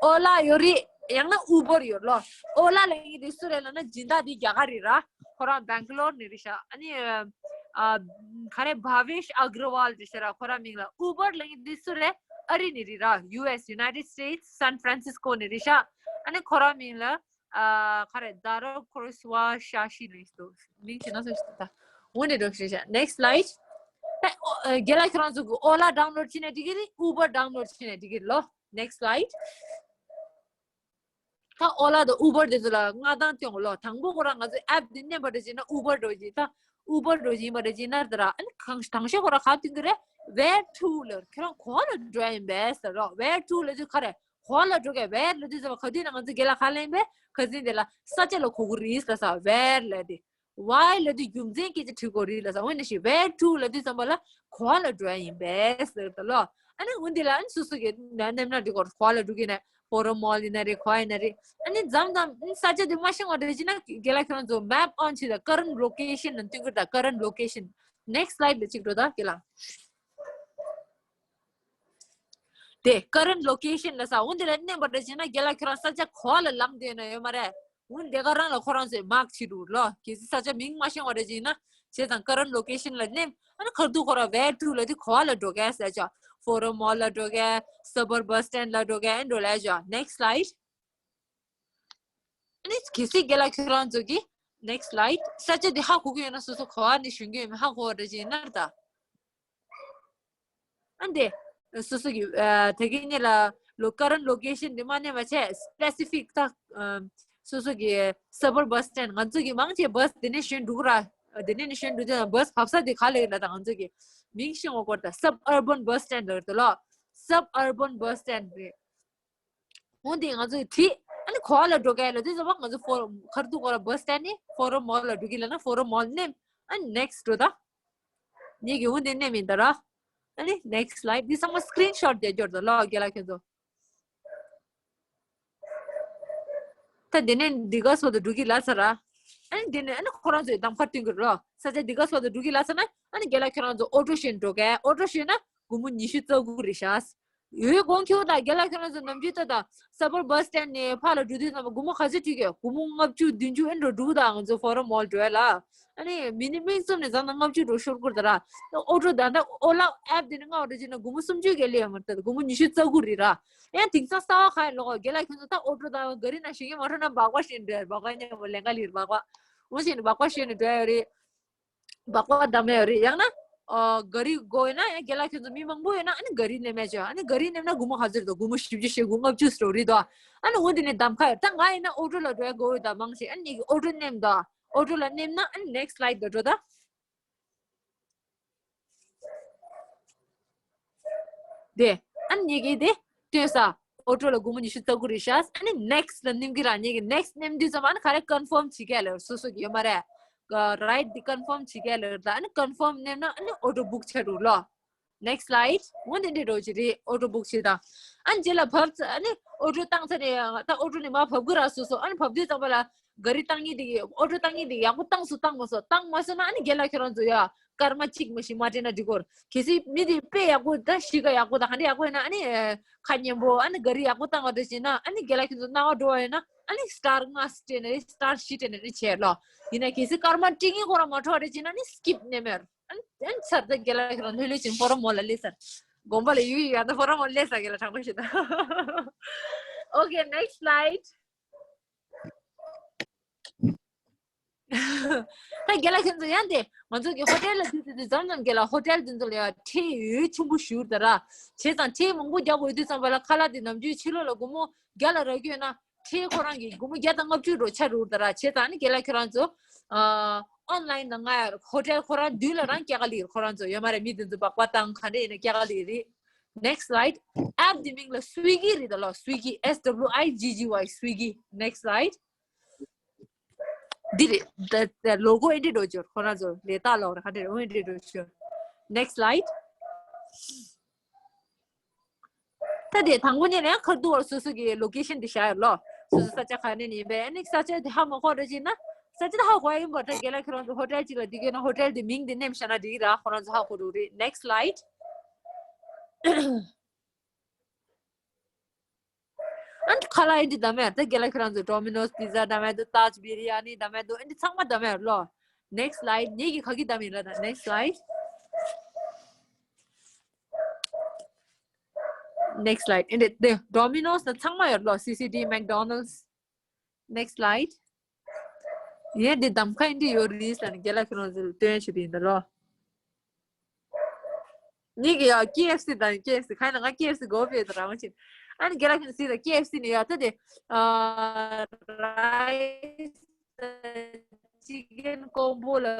ཨོ་ལ་ཡོད་རེད། ཡང་ན་ཨུ་བར་ཡོད་ལོ། ཨོ་ལ་ལབ་མཁན་དེ་སུ་རེད་ལབ་ན་སྦྱིན་བདག་དེ་རྒྱ་གར་རེད་ར། ཁོ་རང་སྦེང་ལོར་ནས་རེད་ཤག་ཨ་ནི་ཨ་ག་རེ་བྷ་ཝེཤ་ཨ་གྷར་ཝལ་རེད་ཤག་ར་ཁོ་རང་མིང་ལ། ཨུ་བར་ལབ་མཁན་དེ་སུ་རེད། ཨ་རི་ནས་རེད་ར། ཡུ་ཨེས་United States San Francisco ནས་རེད་ཤག་ཨ་ནི་ཁོ་རང་མིང་ལ་ཨ་ག་རེ་དཱ་ར་ཁོ་རེ་སུ་ཝ་ཤ་ཤི་ལབ་འདུག་མིང་ཆེ་ན་སོ་ཤི་ད། འོ་ནས་འགྲོ་ཤེས་ཤག Next slide. ད་ཨོ་ཨ་རྒན་ལགས་ཁྱེད་རང་ཚོ་གི་ཨོ་ལ་ཌའུན་ལོཌ་བྱས་ནས་འགྲིག་གི་རེད། ཨུ་བར་ཌའུན་ལོཌ་བྱས་ནས་འགྲིག་གི་རེད་ལོ། Next slide. ད་ཨོ་ལ་དང་ཨུ་བར་དེ་ཚོ་ལ་མངའ་ཐང་སྟོན་དགོས་ལོ། དང་པོ་ཁོ་རང་ང་ཚོས་ཨེབ་དེ་མནན་པ་འདྲ་བྱས་ན་ཨུ་བར་འགྲོ་བཞིན། ད་ཨུ་བར་འགྲོ་བཞིན་པ་འདྲ་བྱས་ན་ད་ར། ཨ་ནི་གང་དང་ཤོས་ཁོ་རང་ག་སྟོན་གྱི་རེད། Where to ལབ། ཁྱེད་རང་ག་པ་ལ་འགྲོ་ཡ་ཡིན་པས་ཟེར་རོ། Where to ལབ་དུས་ག་རེ། ག་པ་ལ་འགྲོ་ག Where ལབ་དུས་ཙམ་པ་ག་དུས་ན་ང་ཚོ་རྒན་ལགས་ག་ལབ་ཡིན་པས། ག་ཚོད་དེ་ལ་ས་ཆ་ལ་གོ་གི་རེད་ལབ་ས། Where ལབ་དེ། Why ལབ་དུས་རྒྱུ་མཚན་སྐད་ཆ་དྲི་དགོས་རེད་ལབ་ས། འོ་ན་ཞིག Where to ལབ་དུས་ཙམ་པ་ལ་ག་པ་ལ་འགྲོ་ཡ་ཡིན་པས་ཟེར་ད་ལོ། ཨ་ནི་འོ་འདི་ལ་ཨ་ནི་སོ་སོ་གི་ན་ནེམ་ན་འགྲིག་གོ་ག་པ་ལ་འགྲོ་གི་ན། ཕོ་རོམ་མོལ་ཡིན་ན་རེད། ག་པ་ཡིན་ན་རེད། ཨ་ནི་མཚམས་མཚམས་ཨ་ནི་ས་ཆ་དེ་མ་ཤེས་པ་འདྲ་བྱས་ན་རྒན་ལགས་ཁྱེད་རང་ཚོ་map on བྱེད་ད། current location ལ་སྟོན་གྱི་རེད་ད། Current location. Next slide ལ་གཅིག་འགྲོ་ད་རྒན་ལགས། དེ་current location ལབ་ས། འོ་འདི་ལ་མནན་པ་འདྲ་བྱས་ན་རྒན་ལགས་ཁྱེད་རང་ས་ཆ་ག་པ་ལ་ལངས་བསྡད་ན་ཡོད་མ་རེད། འོ་འདི་ག་རང་ལ་ཁོ་རང་ཚོས་མག་བྱེད་འདུག་ལོ། གལ་སྲིད་ས་ཆ་མིང་མ་ཤེས་པ་འདྲ་བྱས་ན། བྱས་ཙང་current location ལ་མནན། ཨ་ནི་ཁ་ཐུག་ཁོ་རང་Where to ལབ་དུས་ག་པ་ལ་འགྲོ་ག་ཟེར་ཆོག Forum Mall ལ་འགྲོ་ག Suburb Bus Stand ལ་འགྲོ་ག་ཨེ་འགྲོ་ལབ་ཆོག Next slide. ཨ་ནི་གལ་སྲིད་རྒན་ལགས་ཁྱེད་རང་ཚོ་གི་next slide ས་ཆ་དེ་ཧ་གོ་གི་ཡོད་ན། སོ་སོ་ག་པ་ནས་བཞོན་གི་ཡོད་མེད་ཧ་གོ་བ་འདྲ་བྱས་ན་ད། ཨ་འདི་སོ་སོ་གི་ཨ་ད་གིན་ཉེ་ལ་ལོ་current location འདི་མ་ནས་མ་བྱས་specific ད་ཨ་སོ་སོ་གི་suburb bus stand། ང་ཚོ་གི་མང་ཆེ་བྷས་འདི་ནས་བཞོན་འགྲོ་གི་ར། འདི་ནས་ནས་བཞོན་འགྲོ་དུས་བྷས་བབས་ས་དེ་ག་ལ་ཡོད་ལ། ད་ང་ཚོ་གི་མིང་ཤེས་འོ་སྐོར་ད་suburban bus stand ལ་ཡོད་ལ། Suburban bus stand རེད། འོ་འདི་ང་ཚོ་དེ་ཨ་ནི་ག་པ་ལ་འགྲོ་ག་ལ་དུས་ཙམ་པ་ང་ཚོ་ཕོ་ཁ་ཐུག་ཁོ་རང་bus stand ནས་Forum Mall ལ་འགྲོ་གི་ལབ་ན་Forum Mall མནན། ཨ་ནི་next འགྲོ་ད། ངེད་ཀྱི་འོ་འདི་མནན་མིན་ད་ར། ཨ་ནི་next slide འདི་ཚང་མ་screenshot རྒྱག་རྒྱུ་རེད་ལོ་རྒན་ལགས་ཁྱེད་ཚོ། ད་འདི་ནས་འདི་ག་སོ་དུ་འགྲོ་གི་ལབ་ས་ར། ཨ་ནི་དེ་ནས་ཨ་ནི་ཁོ་རང་ཚོའི་གདམ་ཁ་སྟོན་གྱི་རེད་ལོ། ས་ཆ་འདི་ག་སོགས་དང་འགྲོ་གི་ལ་ཟེར་ན། ཨ་ནི་རྒན་ལགས་ཁྱོད་རང་ཚོ་ཨོ་ཊོ་ཤེན་འགྲོ་གས། ཨོ་ཊོ་ཤེན་ན་སྒོར་མོ་ཉི་ཤུ་རྩ་དགུ་རེད་ཤག་འོའི་གོང་ཁེ་པོ་དང་རྒན་ལགས་ཁྱོད་རང་ཚོ་ནམ་རྒྱུན་ད་ལྟ་སམ་བྷོ་ཊལ་བྷ་སི་སི་ཊེན་ཌི་ནས་ཕར་ལ་འགྲོ་དུས་ཙམ་པ་སྒོར་མོ་ག་ཚོད་སྤྲད་ཀྱི་ཡོད། སྒོར་མོ་ལྔ་བཅུ་བདུན་ཅུ་ཨེ་འགྲོ་འགྲོ་གི་ད་ང་ཚོ་ཕོ་རམ་མོལ་འགྲོ་ཡ་ལ། ཨ་ནི་མི་ནི་སྨན་གསུམ་ནས་བཟང་ན་ལྔ་བཅུ་འགྲོ་ཤོར་གི་རེད་ད་ར། ཨོ་ཊོ་ད་ལྟ་ཨོ་ལ་ཨེབ་དེ་ནས་མངགས་པ་འདྲ་བྱས་ན་སྒོར་མོ་སུམ་ཅུ་བརྒལ་ལེ་ཡོད་མ་རེད། ད་སྒོར་མོ་ཉི་ཤུ་རྩ་དགུ་རེད་ར། ཡང་དེང་སང་གསར་པ་ག་ཡེ་ལོག་རྒན་ལགས་ཁྱོད་ཚོ་ད་ཨོ་ཊོ་ད་ག་རི་ནང་བཞུགས་མཁན་མ་འགྲོ་ན་སྦག་སྦག་བཞིན་འགྲོ། སྦག་སྦག་མཉམ་པོ་ལེན་ག་ལིར་སྦག་སྦག་འོ་བཞིན་སྦག་སྦག་བཞིན་འགྲོ་ཡ་རེད། སྦག་སྦག་བསྡམ་ཡ་རེད། ཡང་ན་ཨ་ག་རི་དགོས་ཡོད་ན་ཡང་རྒན་ལགས་ཁྱོད་ཚོ་མི་མང་པོ་ཡོད་ན་ཨ་ནི་ག་རི་ནེམ་ཡ་ཅོ། ཨ་ནི་ག་རི་ནེམ་ན་སྒོར་མོ་ག་ཚོད་རེད་ད། སྒོར་མོ་བཞི་བཅུ་ཞེ་དགུ་ལྔ་བཅུ་ཙམ་རེད་དོ། ཨ་ནི་འོ་དེ་ནས་གདམ་ཁ་ཡོད། ད་ང་ཡིན་ན་ཨོ་ཊོ་ལ་འགྲོ་ཡ་དགོས་ཡོད་ད་མང་ཆེ། ཨ་ནི་ངེད་ཀྱི་ཨོ་ཊོ་ནེམ་ད། ཨོ་ཊོ་ལ་ནེམ་ན་ཨ་ནི་ནེག་སི་ལའིཌ་ལ་འགྲོ་ད། དེ། ཨ་ནི་ངེད་ཀྱིས་དེ་སྟོན་ས། ཨོ་ཊོ་ལ་སྒོར་མོ་ཉི་ཤུ་རྩ་དགུ་རེད་ཤག་ཨ་ནི་ནེག་སི་ལ་ནེམ་གི་ར། ངེད་ཀྱིས་ནེག་སི་ནེམ་དུས་ཙམ་པ་ཨ་ནི་ག་རེ་ཀོན་ཕོམ་བྱེད་ག་ལེར་སོ་སོ་གི་ཡོད་མ་རེད། རའིཌ་དེ་ཀོན་ཕོམ་བྱེད་ག་ལེར་ད། ཨ་ནི་ཀོན་ཕོམ་ནེམ་ན་ཨ་ནི་ཨོ་ཊོ་བུག་ཆགས་འགྲོ་ལོ། ནེག་སི་ལའིཌ། འོ་དེ་འདྲ་འགྲོ་གི་རེད། ཨོ་ཊོ་བུག་བྱེད་དང་། ཨ་ནི་རྗེས་ལ་བབས་ཚ་ཨ་ནི་ཨོ་ཊོ་བཏང་ཚར་ནས་ད་ཨོ་ཊོ་ནས་མར་བབས་གི་ར་སོ་སོ། ཨ་ནི་བབས་དུས་ཙམ་པ་ལ་ག་རི་བཏང་མཁན་དེ་གིས་ཨོ་ཊོ་བཏང་མཁན་དེ་གིས་ཡག་པོ་བཏང་སོང་བཏང་མ་སོང་། བཏང་མ་སོང་ན་ཨ་ནི་རྒན་ལགས་ཁྱོད་རང་ཚོ་ཡ་སྐར་མ་གཅིག་མ་ཞིག་མ་སྤྲད་ན་འགྲིག་གོ། གལ་སྲིད་མི་དེ་དཔེ་ཡག་པོ་ད་གཤིས་ཀ་ཡག་པོ་ད་ག་འདྲ་ཡག་པོ་ཡིན་ན་ཨ་ནི་ཁ་སྙན་པོ་ཨ་ནི་ག་རི་ཡག་པོ་བཏང་བ་འདྲ་བྱས་ན་ཨ་ནི་རྒན་ལགས་ཁྱོད་ཚོ་སྣང་བ་འགྲོ་བ་ཡིན་ན་ཨ་ནི་སི་ཊར་ལྔ་སྤྲད་ནས་རེད། སི་ཊར་བཞི་སྤྲད་ནས་རེད་བྱས་ལོ། ཡིན་ན་གལ་སྲིད་སྐར་མ་སྤྲད་མཁན་ཁོ་རང་མ་འཕྲོད་པ་འདྲ་བྱས་ན་ཨ་ནི་སི་ཀིབ་ནེམ་ཡ་རེད། ཨན་ཨན་ཚར་ད་རྒན་ལགས་ཁྱོད་རང་ལྷོད་ལྷོད་བྱས་ཕོ་རམ་མོལ་ལ་སླེབས་ཚར། དགོན་པ་ལ་ཡོད་ཡོད་ཡང་ད་ཕོ་རམ་མོལ་སླེབས་ཚར། རྒན་ལགས་དྲང་པོ་བཤད་ན། Okay, next slide. ད་རྒན་ལགས་ཁྱོད་ཚོ་ཡང་དེ་ང་ཚོ་གི་ཧོ་ཊེལ་ལ་དུས་དུས་དུས་མཚམས་མཚམས་རྒན་ལགས་ཧོ་ཊེལ་དེ་ཚོ་ལ་ཡང་ཁྲལ་ཡོད་ཆེན་པོ་ཞུ་ད་ར། བྱས་ཙང་ཁྲལ་མང་པོ་རྒྱག་དགོས་དུས་ཙམ་པ་ལ་ཁ་ལག་དེ་ནམ་རྒྱུན་ཕྱི་ལོགས་ལ་སྒོར་མོ་བརྒྱ་ལ་རག་གི་ཡོད་ན། ཁྲལ་ཁོ་རང་གི་སྒོར་མོ་བརྒྱ་དང་ལྔ་བཅུ་རོ་ཆ་རུག་ད་ར། བྱས་ཙང་ནི་རྒན་ལགས་ཁྱོད་རང་ཚོ་ཨ་ཨོན་ལ་ཡིན་ན་ང་ཧོ་ཊེལ་ཁོ་རང་མདུན་ལ་རང་སྐྱེལ་ག་ལི་ཁོ་རང་ཚོ་ཡོད་མ་རེད། མི་དེ་ཚོ་སྦག་སྦག་བཏང་ག་འདྲ་ཡིན་ན་སྐྱེལ་ག་ལི་རེད། Next slide. ཨེབ་དེ་མིང་ལ་སུའི་གི་རེད་ད་ལོ། སུའི་གི། S W I G G Y, སུའི་གི། Next slide. འདི་རེད། ད་ད་ལོ་གོ་ཨེ་འདྲ་འགྲོ་ཅོར་ཁོ་རང་ཚོ་ལས་ད་ལོ་ར་ག་འདྲ་རེད། ཨོ་ཨེ་འདྲ་འགྲོ་ཅོར། Next slide. ད་དེ་དང་པོ་ཉིད་ནས་ཁར་དུ་བར་སོ་སོ་གི་ལོ་ཀེ་ཤན་དེ་བཞག་ཡོད་ལོ། སོ་སོ་ས་ཆ་ག་ནས་ཡིན་པས། ཨ་ནི་ས་ཆ་དེ་ཧ་མ་གོ་རེ་བྱས་ན། ས་ཆ་དེ་ཧ་གོ་ཡ་ཡིན་པ་ད་རྒན་ལགས་ཁྱོད་རང་ཚོ་ཧོ་ཊེལ་གཅིག་ལ་འདི་གས་ན་ཧོ་ཊེལ་དེ་མིང་དེ་ནེམ་བཞག་ན་འགྲིག་གི་ར། ཁོ་རང་ཚོ་ཧ་གོ་འགྲོ་རེད། Next slide. ཨ་ནི་ཁ་ལག་ཨེ་འདི་བདམས་ཡ་ད་རྒན་ལགས་ཁྱོད་རང་ཚོ་ཌོ་མི་ནོས་པི་ཛ་བདམས་ཡ་དང་ཏཱཇ་བི་རི་ཡ་ནི་བདམས་ཡ་དང་ཨེ་འདི་ཚང་མ་བདམས་ཡ་ལོ། Next slide. ངེད་ཀྱི་ག་གི་བདམས་ཡིན་ལ་ད། Next slide. Next slide. ཨེ་འདི་དེ་ཌོ་མི་ནོས་ན་ཚང་མ་ཡོད་ལོ། སི་སི་ཌི། མེག་ཌོ་ནལ་ཌི། Next slide. ཡེ་འདི་བདམས་ཁ་ཨེ་འདི་ཡོད་རེད་ལ་ནི་རྒན་ལགས་ཁྱོད་རང་ཚོ་ལ་སྟོན་ཞུ་དེ་ཡིན་ད་ལོ། ངེད་ཀྱི་ཡ་ཀེ་ཨེཕ་སི་དང་ཀེ་ཨེཕ་སི་ག་ཡིན་ན་ང་ཀེ་ཨེཕ་སི་དགོས་པས་ད་རང་བཞིན། ཨ་ནི་རྒན་ལགས་ཁྱོད་ཚོ་ད་ཀེ་ཨེཕ་སི་ནས་ཡ་ད་དེ་ཨ་རའི་སི་ཅི་ཀེན་ཀོམ་བོ་ལ་ཨ་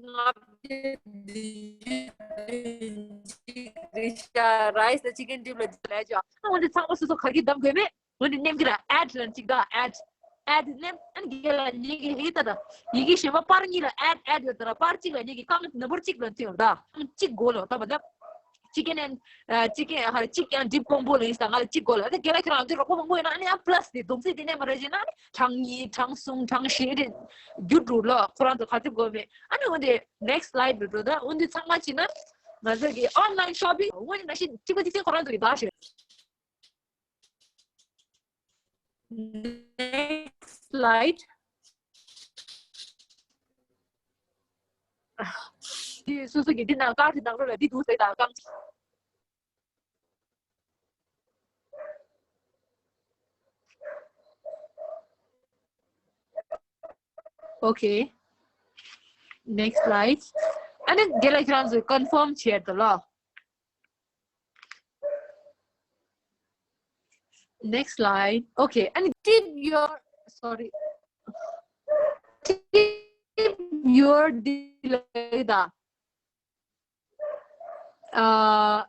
ལྔ་བརྒྱ་བདུན་ཅུ་རེད་ཤག་རའི་སི་ཅི་ཀེན་ཌིབ་ལ་ལས་ཅོ། ཨ་འོན་ཏེ་ཚང་མ་སོ་སོ་ག་གི་བདམས་དགོས་མེད། འོན་ཏེ་ནེམ་གི་ར་ཨེད་ལ་གཅིག་ད་ཨེད། ཨེད་ནེམ་ཨ་ནི་རྒན་ལགས་ངེད་ཀྱི་ཧེ་ད་ད་ཡི་གེ་གཞན་པ་པར་གཉིས་ལ་ཨེད་ཨེད་ཡོད་ད་ར། པར་གཅིག་ལ་ངེད་ཀྱི་རྐང་ནམ་བར་གཅིག་ལ་ཐོན་ཡོད་ད། རྐང་གཅིག་གོ་ལོ་ད་མ་ད། ཅི་ཀེན་ཨེན་ཅི་ཀེན་ཧ་ཅིག་ཡང་ཌིབ་ཀོམ་བོ་ལ་ཡིན་ས་ང་ལ་གཅིག་གོ་ལོ། ད་རྒན་ལགས་ཁྱོད་རང་ཚོའི་རོགས་པ་མང་པོ་ཡོད་ན་ཨ་ནི་ཡང་པ་ལ་སི་དེ་བསྡོམས་རྩིས་དེ་ནས་མ་རེད་ཅེ་ན་ཨ་ནི་གྲངས་གཉིས་གྲངས་གསུམ་གྲངས་བཞི་རེ་བརྒྱུད་འགྲོ་ལོ། ཁོ་རང་ཚོ་ག་ཚོད་དགོས་མེད། ཨ་ནི་འོན་ཏེ་ནེག་སི་ལའེ་ཌི་རུ་འགྲོ་ད། འོན་ཏེ་ཚང་མ་ཕྱིན་ན་ང་ཚོ་གི་ཨོན་ལའེན་ཤོ་པིང་འོན་ཏེ་ན་ཤི་གཅིག་པ་གཅིག་ཚན་ཁོ་རང་ཚོ་གི་བདག་ཞོད། Next slide. དེ་སོ་སོ་གི་འདི་ནང་ཀར་དེ་ནང་ལོགས་ལ་འདི་འདུག་ཟེར་དང་རྐང་། Okay. Next slide. ཨ་ནི་རྒན་ལགས་ཁྱེད་རང་ཚོས་ཀོན་ཕོམ་བྱས་འདུག་ལོ། Next slide. Okay. ཨ་ནི་tip your, sorry. Tip your delay ད། ཨ།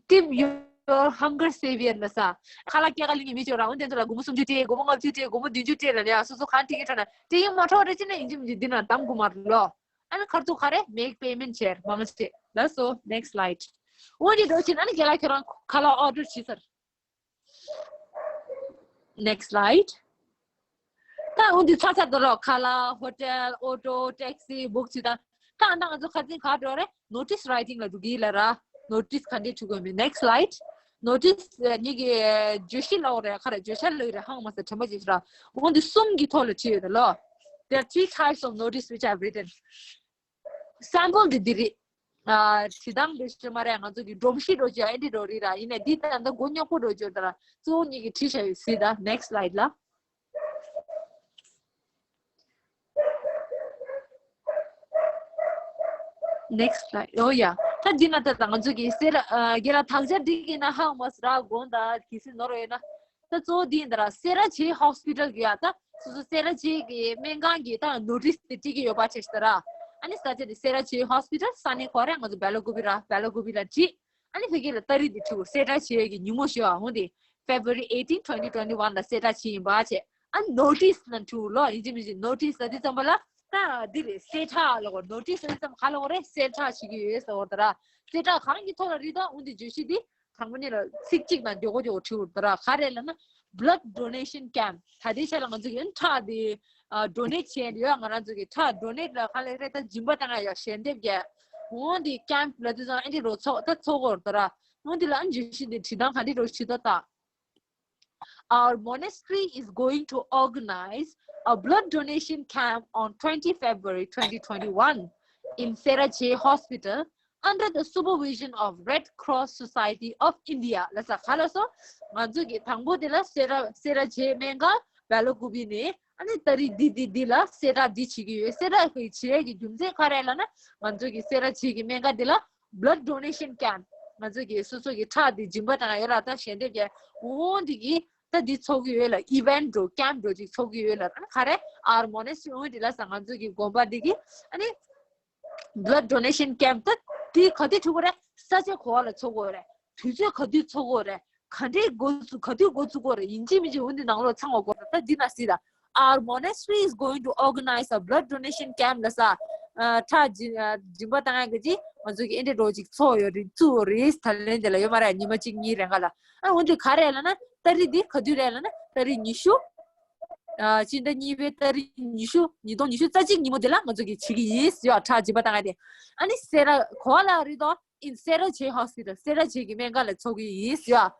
Tip your hunger savior ལ་ས། ཁ་ལག་སྐྱེལ་ག་ལེན་གྱི་མི་ཅོ་རང་དེ་ཚོ་ལ་སྒོར་མོ་སུམ་ཅུ་སྤྲད། སྒོར་མོ་ལྔ་བཅུ་སྤྲད། སྒོར་མོ་བདུན་ཅུ་སྤྲད་ལ་ནི་ཨ་སོ་སོ་གང་སྤྲད་ཀྱི་ཁྲ་ན་སྤྲད་ཀྱི་མ་ཁྲོ་རེ་ཅི་ན་ཡིན་གྱི་མི་འདི་ན་གདམ་དགོས་མ་རེད་ལོ། ཨ་ནི་ཁར་ཚུགས་ག་རེ་make payment བྱས་མང་ཆེ་ལ་སོ། Next slide. འོ་འདི་འགྲོ་ཕྱིན་ཨ་ནི་རྒན་ལགས་ཁྱོད་རང་ཁ་ལག་ཨོ་ཌར་བྱས་ཚར། Next slide. ད་འོན་ཏེ་ཚ་ཚ་དོ་རོགས་ཁ་ལག་ཧོ་ཊེལ་ཨོ་ཊོ་ཊེག་སི་བུག་བྱེད་དང་། ད་ཨ་ད་ང་ཚོ་ཁ་སང་ག་འགྲོ་རེད། ནོ་ཊིས་རའི་ཊིང་ལ་འགྲོ་གི་ལ་ར། ནོ་ཊིས་ག་འདྲས་འབྲི་དགོས་མིན། Next slide. ནོ་ཊིས་ཉིད་ཀྱི་བརྗོད་གཞི་ལ་འོ་རེད་ཁ་རེད། བརྗོད་བྱ་ལ་འོ་རེད། ཧང་མ་ས་དྲན་པ་བྱེད་ཤི་ར། འོན་ཏེ་གསུམ་གྱི་ཐོག་ལ་བྲིས་ཡོད་ད་ལོ། There are three types of notice which I've written. སེམ་པལ་འདི་འདི་རེད། ཨ་བྲིས་སྟངས་འདི་ཞིག་མ་རེད། ང་ཚོ་གི་སྒྲོམ་གཞི་འགྲོ་རྒྱུ་ཨེ་འདྲ་འགྲོ་རེད་ར། ཡིན་ནའི་འདི་ད་ལྟ་མགོ་རྙོག་པོ་འགྲོ་རྒྱུ་ད་ར། གཙོ་བོ་གཉིས་ཀྱི་བྲིས་བྱ་ཡོད་སྲིད་ད། Next slide ལ། Next slide. Oh yeah. ད་འདི་ན་ད་ད་ང་ཚོ་གི་སེ་ར་ཨ་རྒན་ལགས་དག་ཆ་འགྲིག་གི་ན་ཧང་མ་སི་ར་དགོངས་དག་གི་སི་ནོར་ཡོད་ན། ད་གཙོ་བོ་འདི་ཡིན་ད་ར། སེ་ར་བྱེས་ཧོ་སི་པི་ཊལ་གི་ཡ་ད་སོ་སོ་སེ་ར་བྱེས་ཀྱི་སྨན་ཁང་གི་ད་ནོ་ཊིས་དེ་བྲིས་ཀྱི་ཡོད་པ་བྱས་ཤི་ད་ར། ཨ་ནི་ས་ཆ་དེ་སེ་ར་བྱེས་ཧོ་སི་པི་ཊལ། ས་གནས་ཁོ་རེ་ང་ཚོ་བེ་ལ་ཀུ་པི་ར། བེ་ལ་ཀུ་པི་ལ་བྲིས། ཨ་ནི་ཕ་གི་ལ་ཏ་རིག་དེ་བྲིས། སེ་ར་བྱེས་ཀྱི་ཉིན་མོ་ཞུ་བ་འོན་ཏེ་February eighteen, twenty twenty-one ལ་སེ་ར་བྱེས་ཡིན་པ་བྱས། ཨ་ནི་ནོ་ཊིས་ལ་བྲིས་ལོ། ཡིན་གཅིག་མིན་གཅིག་ནོ་ཊིས་ལ་དེ་ཙམ་པ་ལ་ད་འདི་རེད། གསལ་བསྒྲགས་ལ་གོ། ནོ་ཊིས་ལ་དེ་ཙམ་ག་ལ་གོ་རེད། གསལ་བསྒྲགས་བྱེད་ཀྱི་ཡོད་ཟེར་བ་ད་ར། གསལ་བསྒྲགས་གང་གི་ཐོག་ལ་རེད་དོ། འོན་ཏེ་བརྗོད་གཞི་འདི་དང་པོ་ནས་ལ་ཚིག་གཅིག་ནང་མགྱོགས་པོ་མགྱོགས་པོ་བྲིས་འོ་ད་ར། ག་རེ་ལབ་ན་blood donation camp. ད་ལྟའི་ཆ་ལ་ང་ཚོ་གི་ཁྲག་འདི་ཨ་ཌོ་ནེཊ་བྱས་ཡོད། ང་རང་ཚོ་གི་ཁྲག་ཌོ་ནེཊ་ལ་ག་ལ་རེད། ད་སྦྱིན་པ་བཏང་ཡ་ཡ་ཞལ་འདེབས་རྒྱག་འོན་ཏེ་ཀེམ་ལ་དེ་ཚོ་ཨེ་འདྲ་རོ་ཚོགས་ད་ཚོགས་འོ་ད་ར། འོན་ཏེ་ལ་ཨ་བརྗོད་གཞི་འདི་བྲིས་སྟངས་ག་འདྲ་རོ་བྲིས་ད་ད། Our monastery is going to organize a blood donation camp on twenty February twenty twenty-one in Sera J Hospital under the supervision of Red Cross Society of India. ལ་ས་ག་ལ་སོ། ང་ཚོ་གི་དང་པོ་དེ་ལ་སེ་ར་སེ་ར་བྱེས་སྨན་ཁང་བེ་ལ་ཀུ་པི་ནས་ཨ་ནི་ཏ་རིག་འདི་འདི་འདི་ལ་གསལ་བསྒྲགས་འདི་བྱེད་ཀྱི་ཡོད། གསལ་བསྒྲགས་ཀྱི་བྱེད་ཡས་ཀྱི་རྒྱུ་མཚན་ག་རེ་ལབ་ན། ང་ཚོ་གི་སེ་ར་བྱེས་ཀྱི་སྨན་ཁང་འདི་ལ་blood donation camp ང་ཚོ་གི་སོ་སོ་གི་ཁྲག་འདི་སྦྱིན་པ་བཏང་ཡོད་ལ་ད་ཞལ་འདེབས་ཀྱི་འོ་འདི་གི་ད་འདི་ཚོགས་ཀྱི་ཡོད་ལ། ཨི་ཝེན་ཊི་འགྲོ་ཀེམ་འགྲོ་ཅིག་ཚོགས་ཀྱི་ཡོད་ལ། ཨ་ནི་ག་རེ་ཨར་མོ་ནེ་སི་ཊི་རི་འོ་འདི་ལ་ས་ང་ཚོ་གི་དགོན་པ་འདི་གི་ཨ་ནི་blood donation camp ད་འདི་ག་དུས་འཁྲུག་གི་རེད། ས་ཆ་ག་པར་ལ་ཚོགས་དགོས་རེད། དུས་ཚོད་ག་དུས་ཚོགས་དགོས་རེད། ག་འདྲའི་འགོ་ཚུགས་ག་དུས་འགོ་ཚུགས་དགོས་རེད། ཡིན་གཅིག་མིན་གཅིག་འོ་འདི་ནང་ལོགས་ཚང་བ་དགོས་རེད། ད་འདི་ན་སྲིད་ད། Our monastery is going to organize a blood donation camp ལ་ས། ཨ་ཁྲག་སྦྱིན་ཨ་སྦྱིན་པ་བཏང་ཡག་གི་ཅིག་ང་ཚོ་གི་ཨེ་འདྲ་འགྲོ་ཅིག་ཚོགས་ཡོད་རེད། བཙུགས་ཡོད་རེད། ད་ལན་དེ་ལ་ཡོད་མ་རེད། ཉི་མ་གཅིག་གཉིས་རེ་འགའ་ལ། ཨ་འོ་འདི་ག་རེ་ལབ་ན་ཏ་རིག་འདི་ག་དུས་རེད་ལབ་ན་ཏ་རིག་ཉི་ཤུ། ཨ་སྤྱི་ཟླ་གཉིས་པའི་ཏ་རིག་ཉི་ཤུ། ཉིས་སྟོང་ཉི་ཤུ་རྩ་གཅིག་ཉིན་མོ་དེ་ལ་ང་ཚོ་གི་བྱེད་ཀྱི་ཡིན་ཟེར་བ། ཁྲག་སྦྱིན་པ་བཏང་ཡ་དེ། ཨ་ནི་སེ་ར་ག་པར་ལ་རེད་དོ། In Sera J Hospital སེ་ར་བྱེས་ཀྱི་སྨན་ཁང་ལ་ཚོགས་ཀྱི་ཡིན་ཟེར་བ།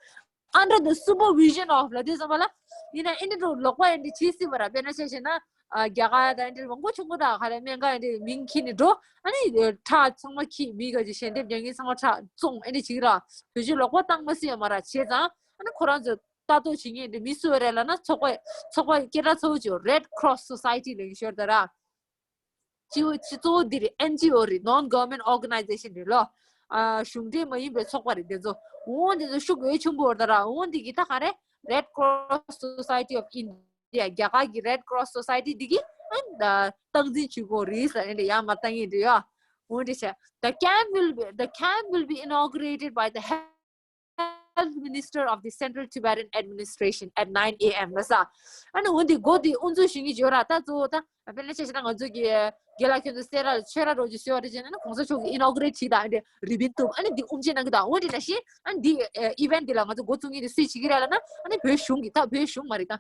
Under the supervision of ལ་དེ་ཙམ་པ་ལ། ཡིན་ན་ཨེ་འདྲ་འགྲོ་ལོག་པ་ཨེ་འདྲ་བྱེད་སྲིད་པ་ར། དཔེར་ན་ཆ་བཞག་ན་ཨ་རྒྱ་གར་དང་ཨེ་འདྲ་མང་པོ་ཆུང་ངུ་དང་ག་རེ་སྨན་ཁང་ཨེ་འདྲ་མིང་འཁྱེར་ནས་འགྲོ། ཨ་ནི་ཁྲག་ཚང་མ་འཁྱེར། མི་ག་ཅིག་ཞལ་འདེབས་རྒྱག་མཁན་ཚང་མ་ཁྲག་བཙོང་ཨེ་འདྲ་བྱེད་ཀྱི་ར། བོད་ཆས་ལོག་པ་བཏང་མ་སྲིད་ཡ་མ་ར། བྱས་ཙང་ཨ་ནི་ཁོ་རང་ཚོ་ལྟ་རྟོག་བྱེད་མཁན་དེ་མི་སུ་རེད་ལབ་ན་ཚོགས་པ་ཚོགས་པ་སྐད་གྲགས་ཚ་བོ་ཅིག་Red Cross Society ལབ་ཀྱི་ཤོར་ད་ར། སྤྱི་བོ་སྤྱི་གཙོ་བོ་འདི་རེད། ཨེན་ཇི་ཨོ་རེད། Non Government Organization རེད་ལོ། ཨ་གཞུང་འབྲེལ་མ་ཡིན་པའི་ཚོགས་པ་རེད་དེ་ཚོ། འོ་འདི་ཚོ་ཤུགས་འོས་ཆེན་པོ་ཡོད་ད་ར། འོ་འདི་གི་ད་ག་རེ་Red Cross Society of India རྒྱ་གར་གྱི་Red Cross Society འདི་གི་ཨ་སྟངས་འཛིན་བྱེད་དགོས་རེད་ཟེར། ཨེ་འདྲ་ཡང་མ་བཏང་ཡིན་འདྲ་ཡོད། འོ་འདི་བྱས། The camp will be, the camp will be inaugurated by the Health Minister of the Central Tibetan Administration at nine A M ལ་ས། ཨ་ནི་འོ་འདི་འགོ་འདི་དབུ་འཛུགས་ཞུ་མཁན་ཅིག་ཡོད་ར། ད་གཙོ་བོ་ད་དཔེར་ན་ཆ་བཞག་ན་ང་ཚོ་གི་རྒན་ལགས་ཁྱོད་ཚོ་སེ་ར་ལ་ཆོས་ར་རོགས་ཅིག་བཟོས་པ་རེད་ཅེ་ན། ཨ་ནི་གོང་ས་མཆོག་གི་ཨི་ནོ་གུ་རེ་ཊི་བྱས་དང་ཨ་འདི་རི་བིན་གཏུབ། ཨ་ནི་འདི་དབུ་འབྱེད་གནང་གི་དང་། འོ་འདི་ནང་བཞིན་ཨ་ནི་འདི་ཨི་ཝེན་ཊི་འདི་ལ་ང་ཚོ་འགོ་བཙུགས་མཁན་དེ་སུས་བྱེད་ཀྱི་རེད་ལབ་ན། ཨ་ནི་བོད་གཞུང་གི་ད་བོད་གཞུང་མ་རེད་ད།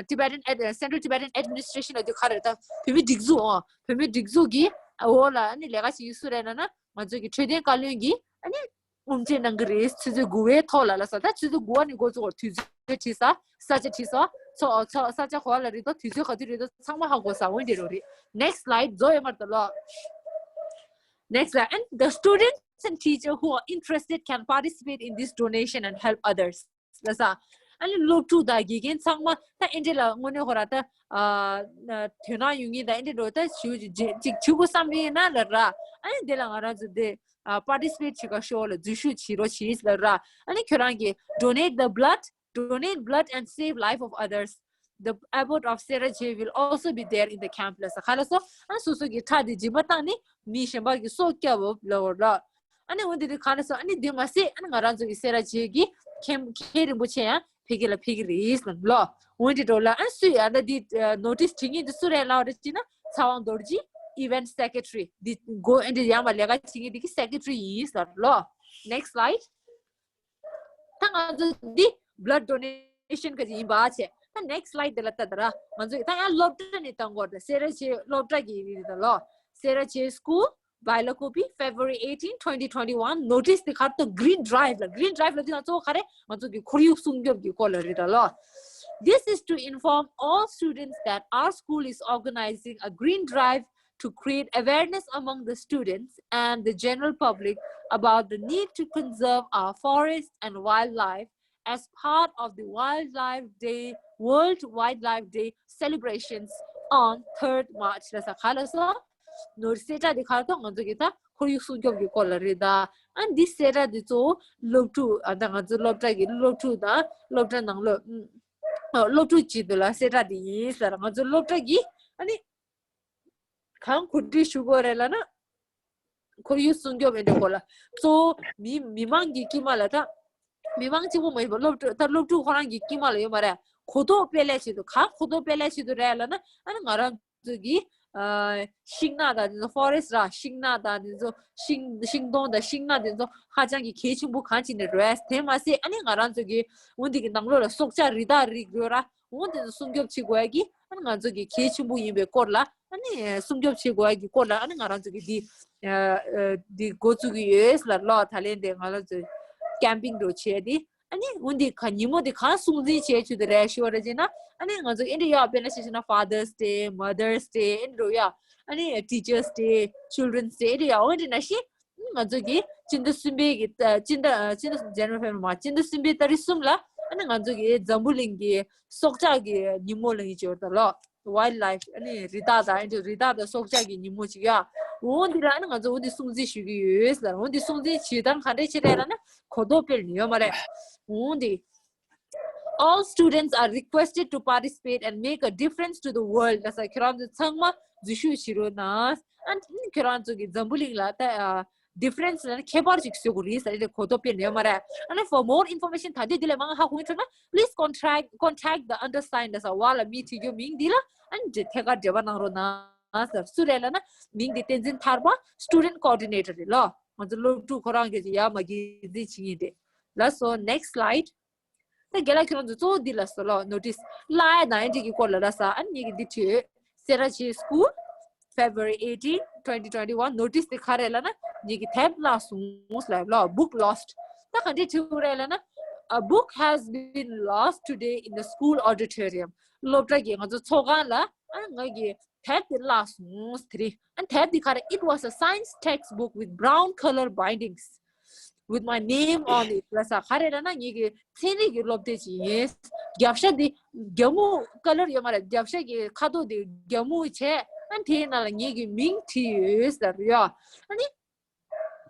ཨ་Tibetan Ad- Central Tibetan Administration ལ་འདི་ག་རེ་ད་བོད་མིའི་སྒྲིག་འཛུགས། ཨོ་བོད་མིའི་སྒྲིག་འཛུགས་ཀྱི་འོག་ལ་ཨ་ནི་ལས་ཀ་བྱེད་མཁན་སུ་རེད་ལབ་ན། ང་ཚོ་གི་འཕྲོད་བསྟེན་བཀའ་བློན་གྱིས་ཨ་ནི་དབུ་འབྱེད་གནང་གི་རེད། ཆུ་ཚོད་དགུ་པའི་ཐོག་ལ་ལ་ས། ད་ཆུ་ཚོད་དགུ་པ་ནས་འགོ་བཙུགས་པར་དུས་ཚོད་བྲིས་ས། ས་ཆ་བྲིས་ས། ཚོ་ཚོ་ས་ཆ་ག་པར་ལ་རེད་དོ། དུས་ཚོད་ག་དུས་རེད་དོ། ཚང་མ་ཧ་གོ་ས། འོན་ཏེ་རོ་རེད། Next slide རྫོགས་ཡོད་མ་རེད་ད་ལོ། Next slide. And the students and teacher who are interested can participate in this donation and help others. ལ་ས། ཨ་ནི་སློབ་ཕྲུག་དང་དགེ་རྒན་ཚང་མ་ད་ཨེ་འདྲ་ལ་དངོས་གནས་ཁོ་ར་ད་ཨ་དོ་སྣང་ཡོད་མཁན་དང་ཨེ་འདྲ་འགྲོ་ད་ཞུ་ཅིག་ཅིག་བྱེད་དགོས་བསམ་པ་ཡིན་ན་ལ་ར། ཨ་ནི་དེ་ལ་ང་རང་ཚོ་དེ་ཨ་པར་ཊི་སི་པེཊ་བྱེད་ག་ཤོག་ལ་འཛུལ་ཞུགས་བྱེད་རོགས་བྱེད་ལ་ར། ཨ་ནི་ཁྱོད་རང་གིས་donate the blood, donate blood and save life of others. The abbot of Sera J will also be there in the camp ལ་ས། ག་ལ་སོ། ཨ་སོ་སོ་གི་ཁྲག་དེ་སྦྱིན་པ་བཏང་ནས་མི་གཞན་པ་གི་སྲོག་སྐྱབས་འོབ་ལ་འོ་ལ། ཨ་ནི་འོ་འདི་དེ་ག་ལ་སོ། ཨ་ནི་འདི་མ་ཟད་ཨ་ནི་ང་རང་ཚོ་གི་སེ་ར་བྱེས་ཀྱི་མཁན་མཁན་རིན་པོ་ཆེ་ཡང་ཕ་གི་ལ་ཕེབས་ཀྱི་རེད་ལ་ལོ། འོ་འདི་འགྲོ་ལ། ཨ་སུས་ཨ་ད་འདི་ནོ་ཊིས་བྲིས་མཁན་འདི་སུ་རེད་ལབ་རེད་ཅེ་ན། ཚ་བང་རྡོ་རྗེ་event secretary འདི་འགོ་ཨ་འདི་ཡང་མ་ལས་ཀ་བྱེད་མཁན་འདི་གི་secretary ཡིན་ལ་ལོ། Next slide. ད་ང་ཚོ་འདི་blood donation information ག་ཅིག་ཡིན་པ་བྱས། ད་next slide དེ་ལ་ལྟ་དང་ར། ང་ཚོ་ད་ཡང་སློབ་གྲྭ་ནས་བཏང་དགོས་རེད། སེ་ར་བྱེས་སློབ་གྲྭ་གི་རེད་ད་ལོ། Sera Che School, Bailakopi, February eighteen, twenty twenty-one. Notice དེ་ག་རེ་ལབ་ན་Green Drive ལ། Green Drive ལབ་དུས་ང་ཚོ་ག་རེ། ང་ཚོ་གི་ཁོར་ཡུག་སྲུང་སྐྱོབ་ཀྱི་སྐོར་ལ་རེད་ད་ལོ། This is to inform all students that our school is organizing a green drive to create awareness among the students and the general public about the need to conserve our forests and wildlife as part of the Wildlife Day, World Wildlife Day celebrations on third March. ལ་ས་ག་ལ་སོ། ནོར་སེ་ཏྲ་དེ་ག་རེ་ལབ་ན་ང་ཚོ་གི་ད་ཁོར་ཡུག་སྲུང་སྐྱོབ་ཀྱི་སྐོར་ལ་རེད་ད། ཨ་འདི་སེ་ཏྲ་དེ་གཙོ་བོ་སློབ་ཕྲུག་ཨ་ད་ང་ཚོ་སློབ་གྲྭ་གི་སློབ་ཕྲུག་དང་སློབ་གྲྭ་ནང་ལོ་ཨ་སློབ་ཕྲུག་བྱེད་དུས་ལ་སེ་ཏྲ་དེ་ཡིན་ཟེར། ང་ཚོ་སློབ་གྲྭ་གི་ཨ་ནི་གང་གོ་སྒྲིག་ཞུ་དགོས་རེད་ལབ་ན། ཁོར་ཡུག་སྲུང་སྐྱོབ་ཨེ་འདྲ་སྐོར་ལ། གཙོ་བོ་མི་མི་མང་གི་དཀྱིལ་མ་ལ་ད། མི་མང་གཅིག་པོ་མ་ཡིན་པར་སློབ་ཕྲུག་ད་སློབ་ཕྲུག་ཁོ་རང་གི་དཀྱིལ་མ་ལ་ཡོད་མ་རེད། གོ་རྟོགས་སྤེལ་ལས་ཆེད་དུ། གང་གོ་རྟོགས་སྤེལ་ལས་ཆེད་དུ་རེད་ལབ་ན། ཨ་ནི་ང་རང་ཚོ་གི་ཨ་ཤིང་ནགས་དང་དེ་ཚོ་ཕོ་རེ་སི་ཊི་ར། ཤིང་ནགས་དང་དེ་ཚོ་ཤིང་ཤིང་སྡོང་དང་ཤིང་ནགས་དེ་ཚོ་ཧ་ཅང་གི་གལ་ཆེན་པོ་གང་ཅིག་ནས་རེད། དེ་མ་ཟད་ཨ་ནི་ང་རང་ཚོ་གི་འོ་འདི་གི་ནང་ལོགས་ལ་སྲོག་ཆགས་རི་དྭགས་རིགས་ཡོད་ར། འོ་དེ་ཚོ་སྲུང་སྐྱོབ་བྱེད་དགོས་ཡ་གི་ཨ་ནི་ང་ཚོ་གི་གལ་ཆེན་པོ་ཡིན་པའི་སྐོར་ལ། ཨ་ནི་སྲུང་སྐྱོབ་བྱེད་དགོས་ཡ་གི་སྐོར་ལ་ཨ་ནི་ང་རང་ཚོ་གི་འདི་ཨ་ཨ་འདི་འགོ་བཙུགས་ཀྱི་ཡོད་ལ་ལོ། ད་ལན་དེ་ང་རང་ཚོ་ཀེམ་པིང་འདྲ་བྱས་ཏེ། ཨ་ནི་འོ་འདི་ག་ཉིན་མོ་དེ་གང་སྲུང་འཛིན་བྱས་ཆུ་དེ་རེད་ཞུ་བ་རེད་ཅེ་ན། ཨ་ནི་ང་ཚོ་ཨེ་འདྲ་ཡ་དཔེར་ན་ཞེས་ན་Father's Day, Mother's Day ཨེ་འདྲ་ཡ། ཨ་ནི་Teachers Day, Children's Day ཨེ་འདྲ་ཡ། འོ་འདི་ན་ཤི་ང་ཚོ་གི་སྤྱི་ཟླ་གསུམ་པའི་གི་ཨ་སྤྱི་ཟླ་ཨ་སྤྱི་ཟླ་January February March སྤྱི་ཟླ་གསུམ་པའི་ཏ་རིག་གསུམ་ལ་ཨ་ནི་ང་ཚོ་གི་འཛམ་བུ་གླིང་གི་སྲོག་ཆགས་ཀྱི་ཉིན་མོ་ལ་ཡིན་ཅོར་ད་ལོ། Wildlife ཨ་ནི་རི་དྭགས་དང་ཨ་ནི་རི་དྭགས་དང་སྲོག་ཆགས་ཀྱི་ཉིན་མོ་ཅིག་ཡ། འོ་འདི་ལ་ཨ་ནི་ང་ཚོ་འོ་འདི་སྲུང་བརྩི་ཞུ་གི་ཡོད་ལ། འོ་འདི་སྲུང་བརྩི་བྱེད་སྟངས་ག་འདྲས་བྱེད་རེད་ལ་ན་གོ་རྟོགས་སྤེལ་ནི་ཡོད་མ་རེད། འོ་འདི། All students are requested to participate and make a difference to the world. ལ་ས་ཁྱོད་རང་ཚོ་ཚང་མ་འཛུལ་ཞུགས་བྱེད་རོགས་གནང་། ཨ་ནི་ཁྱོད་རང་ཚོ་གི་འཛམ་བུ་གླིང་ལ་ད་ཨ་difference ལ་ནི་ཁྱད་པར་ཅིག་བཟོ་དགོས་རེད་ཟེར་ཏེ་གོ་རྟོགས་སྤེལ་ནས་ཡོད་མ་རེད། ཨ་ནི་for more information ད་དུས་འདི་ལས་མང་ཧ་གོ་ཡིན་ཐུབ་ན། Please contact contact the undersigned. ལ་ས་བ་ལ་མི་བྲིས་རྒྱུ་མིང་འདི་ལ་ཨ་ནི་ཐད་ཀར་འབྲེལ་བ་གནང་རོགས་གནང་ཟེར། སུ་རེད་ལབ་ན་མིང་འདི་བསྟན་འཛིན་ཐར་པ། Student coordinator རེད་ལོ། ང་ཚོ་སློབ་ཕྲུག་ཁོ་རང་གིས་ཡར་མར་འགན་འཛིན་བྱེད་མཁན་དེ། ལགས་སོ། Next slide. ད་རྒན་ལགས་ཁྱོད་རང་ཚོ་གཙོ་བོ་འདི་ལ་སོ་ལོ། Notice བརླག་ཡ་དང་ཨེ་འདྲ་གི་སྐོར་ལ་ར་ས། ཨ་ནི་ངེད་ཀྱི་འདི་བྲིས། Sera Che School, February eighteen, twenty twenty-one. Notice དེ་ག་རེ་ལབ་ན་ངེད་ཀྱི་དེབ་བརླག་སོང་ལབ་ལོ། Book lost. ད་ག་འདྲས་བྲིས་རེད་ལབ་ན། A book has been lost today in the school auditorium. སློབ་གྲྭ་གི་ང་ཚོ་ཚོགས་ཁང་ལ་ཨ་ང་གི་དེབ་དེ་བརླག་སོང་། དེ་རིང་ཨ་དེབ་དེ་ག་རེ། It was a science textbook with brown color bindings with my name on it. ལ་ས་ག་རེ་ལབ་ན་ངེད་ཀྱི་ཚན་རིག་གི་སློབ་དེབ་ཅིག་ཡིན། རྒྱབ་ཤ་དེ་རྒྱ་སྨུག་ཀ་ལར་ཡོད་མ་རེད། རྒྱབ་ཤ་གི་ཁ་དོག་དེ་རྒྱ་སྨུག་བྱས། ཨ་དེའི་ནང་ལ་ངེད་ཀྱི་མིང་བྲིས་ཡོད་ཟེར་ཡོད། ཨ་ནི་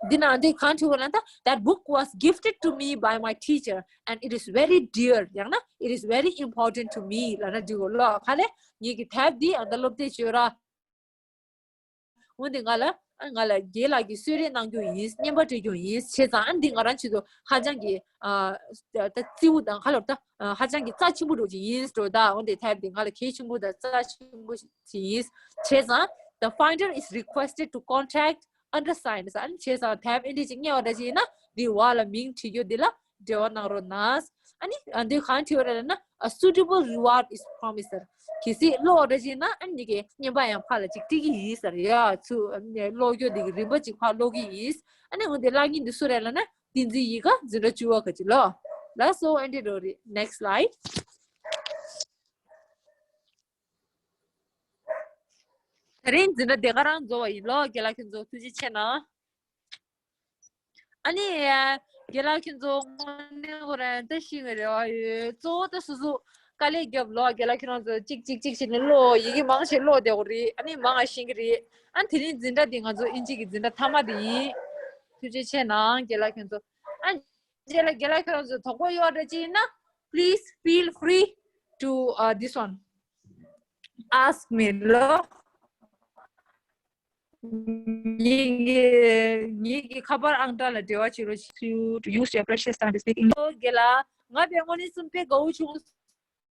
འདི་ནང་དེ་གང་བྲིས་པ་ལབ་ན། That book was gifted to me by my teacher and it is very dear. ཡང་ན་it is very important to me ལབ་ན་འགྲིག་གོ་ལོ། ག་ལེ་ངེད་ཀྱི་དེབ་འདི་ཨ་ད་སློབ་དེབ་བྱོས་ར། འོན་ཏེ་ང་ལ་ང་ལ་རྒན་ལགས་ཀྱིས་གསོལ་རས་གནང་རྒྱུ་ཡིན། རྔན་པ་སྤྲད་རྒྱུ་ཡིན། བྱས་ཙང་ཨ་འདི་ང་རང་ཆེད་དུ་ཧ་ཅང་གི་ཨ་ད་བརྩི་བ་དང་ཁ་ལོ་ད་ཧ་ཅང་གི་རྩ་ཆེན་པོ་འགྲོ་གི་ཡིན་འགྲོ། ད་འོན་ཏེ་དེབ་འདི་ང་ལ་གལ་ཆེན་པོ་དང་རྩ་ཆེན་པོ་ཞིག་ཡིན། བྱས་ཙང་the finder is requested to contact undersigned. ཨ་ནི་བྱས་ཙང་དེབ་ཨེ་འདྲ་ཅིག་རྙེད་པ་འདྲ་ཅིག་ཡིན་ན་འདི་བ་ལ་མིང་བྲིས་རྒྱུ་འདི་ལ་འབྲེལ་བ་གནང་རོགས་གནང་། ཨ་ནི་ཨ་འདི་གང་བྲིས་པ་རེད་ལབ་ན། A suitable reward is promised. གལ་སྲིད་ཀློག་འདྲ་ཅིག་ཡིན་ན་ཨ་ནི་གི་རྔན་པ་ཡང་ཕར་ལ་ཅིག་སྤྲད་ཀྱི་ཡིན་ཟེར་ཡ། ཚུར་ཨ་ནི་ཀློག་རྒྱུ་འདི་གི་རིན་པ་ཅིག་ཕར་སློག་གི་ཡིན། ཨ་ནི་འོན་ཏེ་བརླག་མཁན་འདི་སུ་རེད་ལབ་ན་བསྟན་འཛིན་ཡིད་དགའ། འཛིན་གྲྭ་བཅུ་པ་ག་ཅིག་ལོ། ལགས་སོ། ཨེ་འདྲ་འགྲོ་རེད། Next slide. དེ་རིང་འཛིན་གྲྭ་དེ་ག་རང་རྫོགས་པ་ཡིན་ལོ། རྒན་ལགས་ཁྱོད་ཚོ་ཐུགས་རྗེ་ཆེ་གནང་། ཨ་ནི་རྒན་ལགས་ཁྱོད་ཚོ་དངོས་གནས་ཁོ་རང་ད་ཤེས་ཀྱི་རེད་བ། ཡོད་གཙོ་བོ་ད་སོ་སོ་དཀའ་ལས་རྒྱབ་ལོ། རྒན་ལགས་ཁྱོད་རང་ཚོ་གཅིག་གཅིག་གཅིག་བྱས་ནས་ཀློག་ཡི་གེ་མང་ཆེ་ཀློག་བསྡད་དགོས་རེད། ཨ་ནི་མང་ང་ཤེས་ཀྱི་རེད། ཨ་ནི་དེ་རིང་འཛིན་གྲྭ་འདི་ང་ཚོ་ཨིན་ཇི་གི་འཛིན་གྲྭ་མཐའ་མ་དེ་ཡིན། ཐུགས་རྗེ་ཆེ་གནང་རྒན་ལགས་ཁྱོད་ཚོ། ཨ་རྗེས་ལ་རྒན་ལགས་ཁྱོད་རང་ཚོ་དོགས་པ་ཡོད་འདྲ་ཅིག་ཡིན་ན། Please feel free to uh, this one. Ask me ལོ། ངེད་ཀྱི་ངེད་ཀྱི་ཁ་པར་ཨང་གྲངས་ལ་འབྲེལ་བ་བྱེད་རོགས། You to use your precious time to speak English. ལོ་རྒན་ལགས། ང་དཔེ་དངོས་གནས་སེམས་དཔེ་དགའ་བོ་བྱུང་།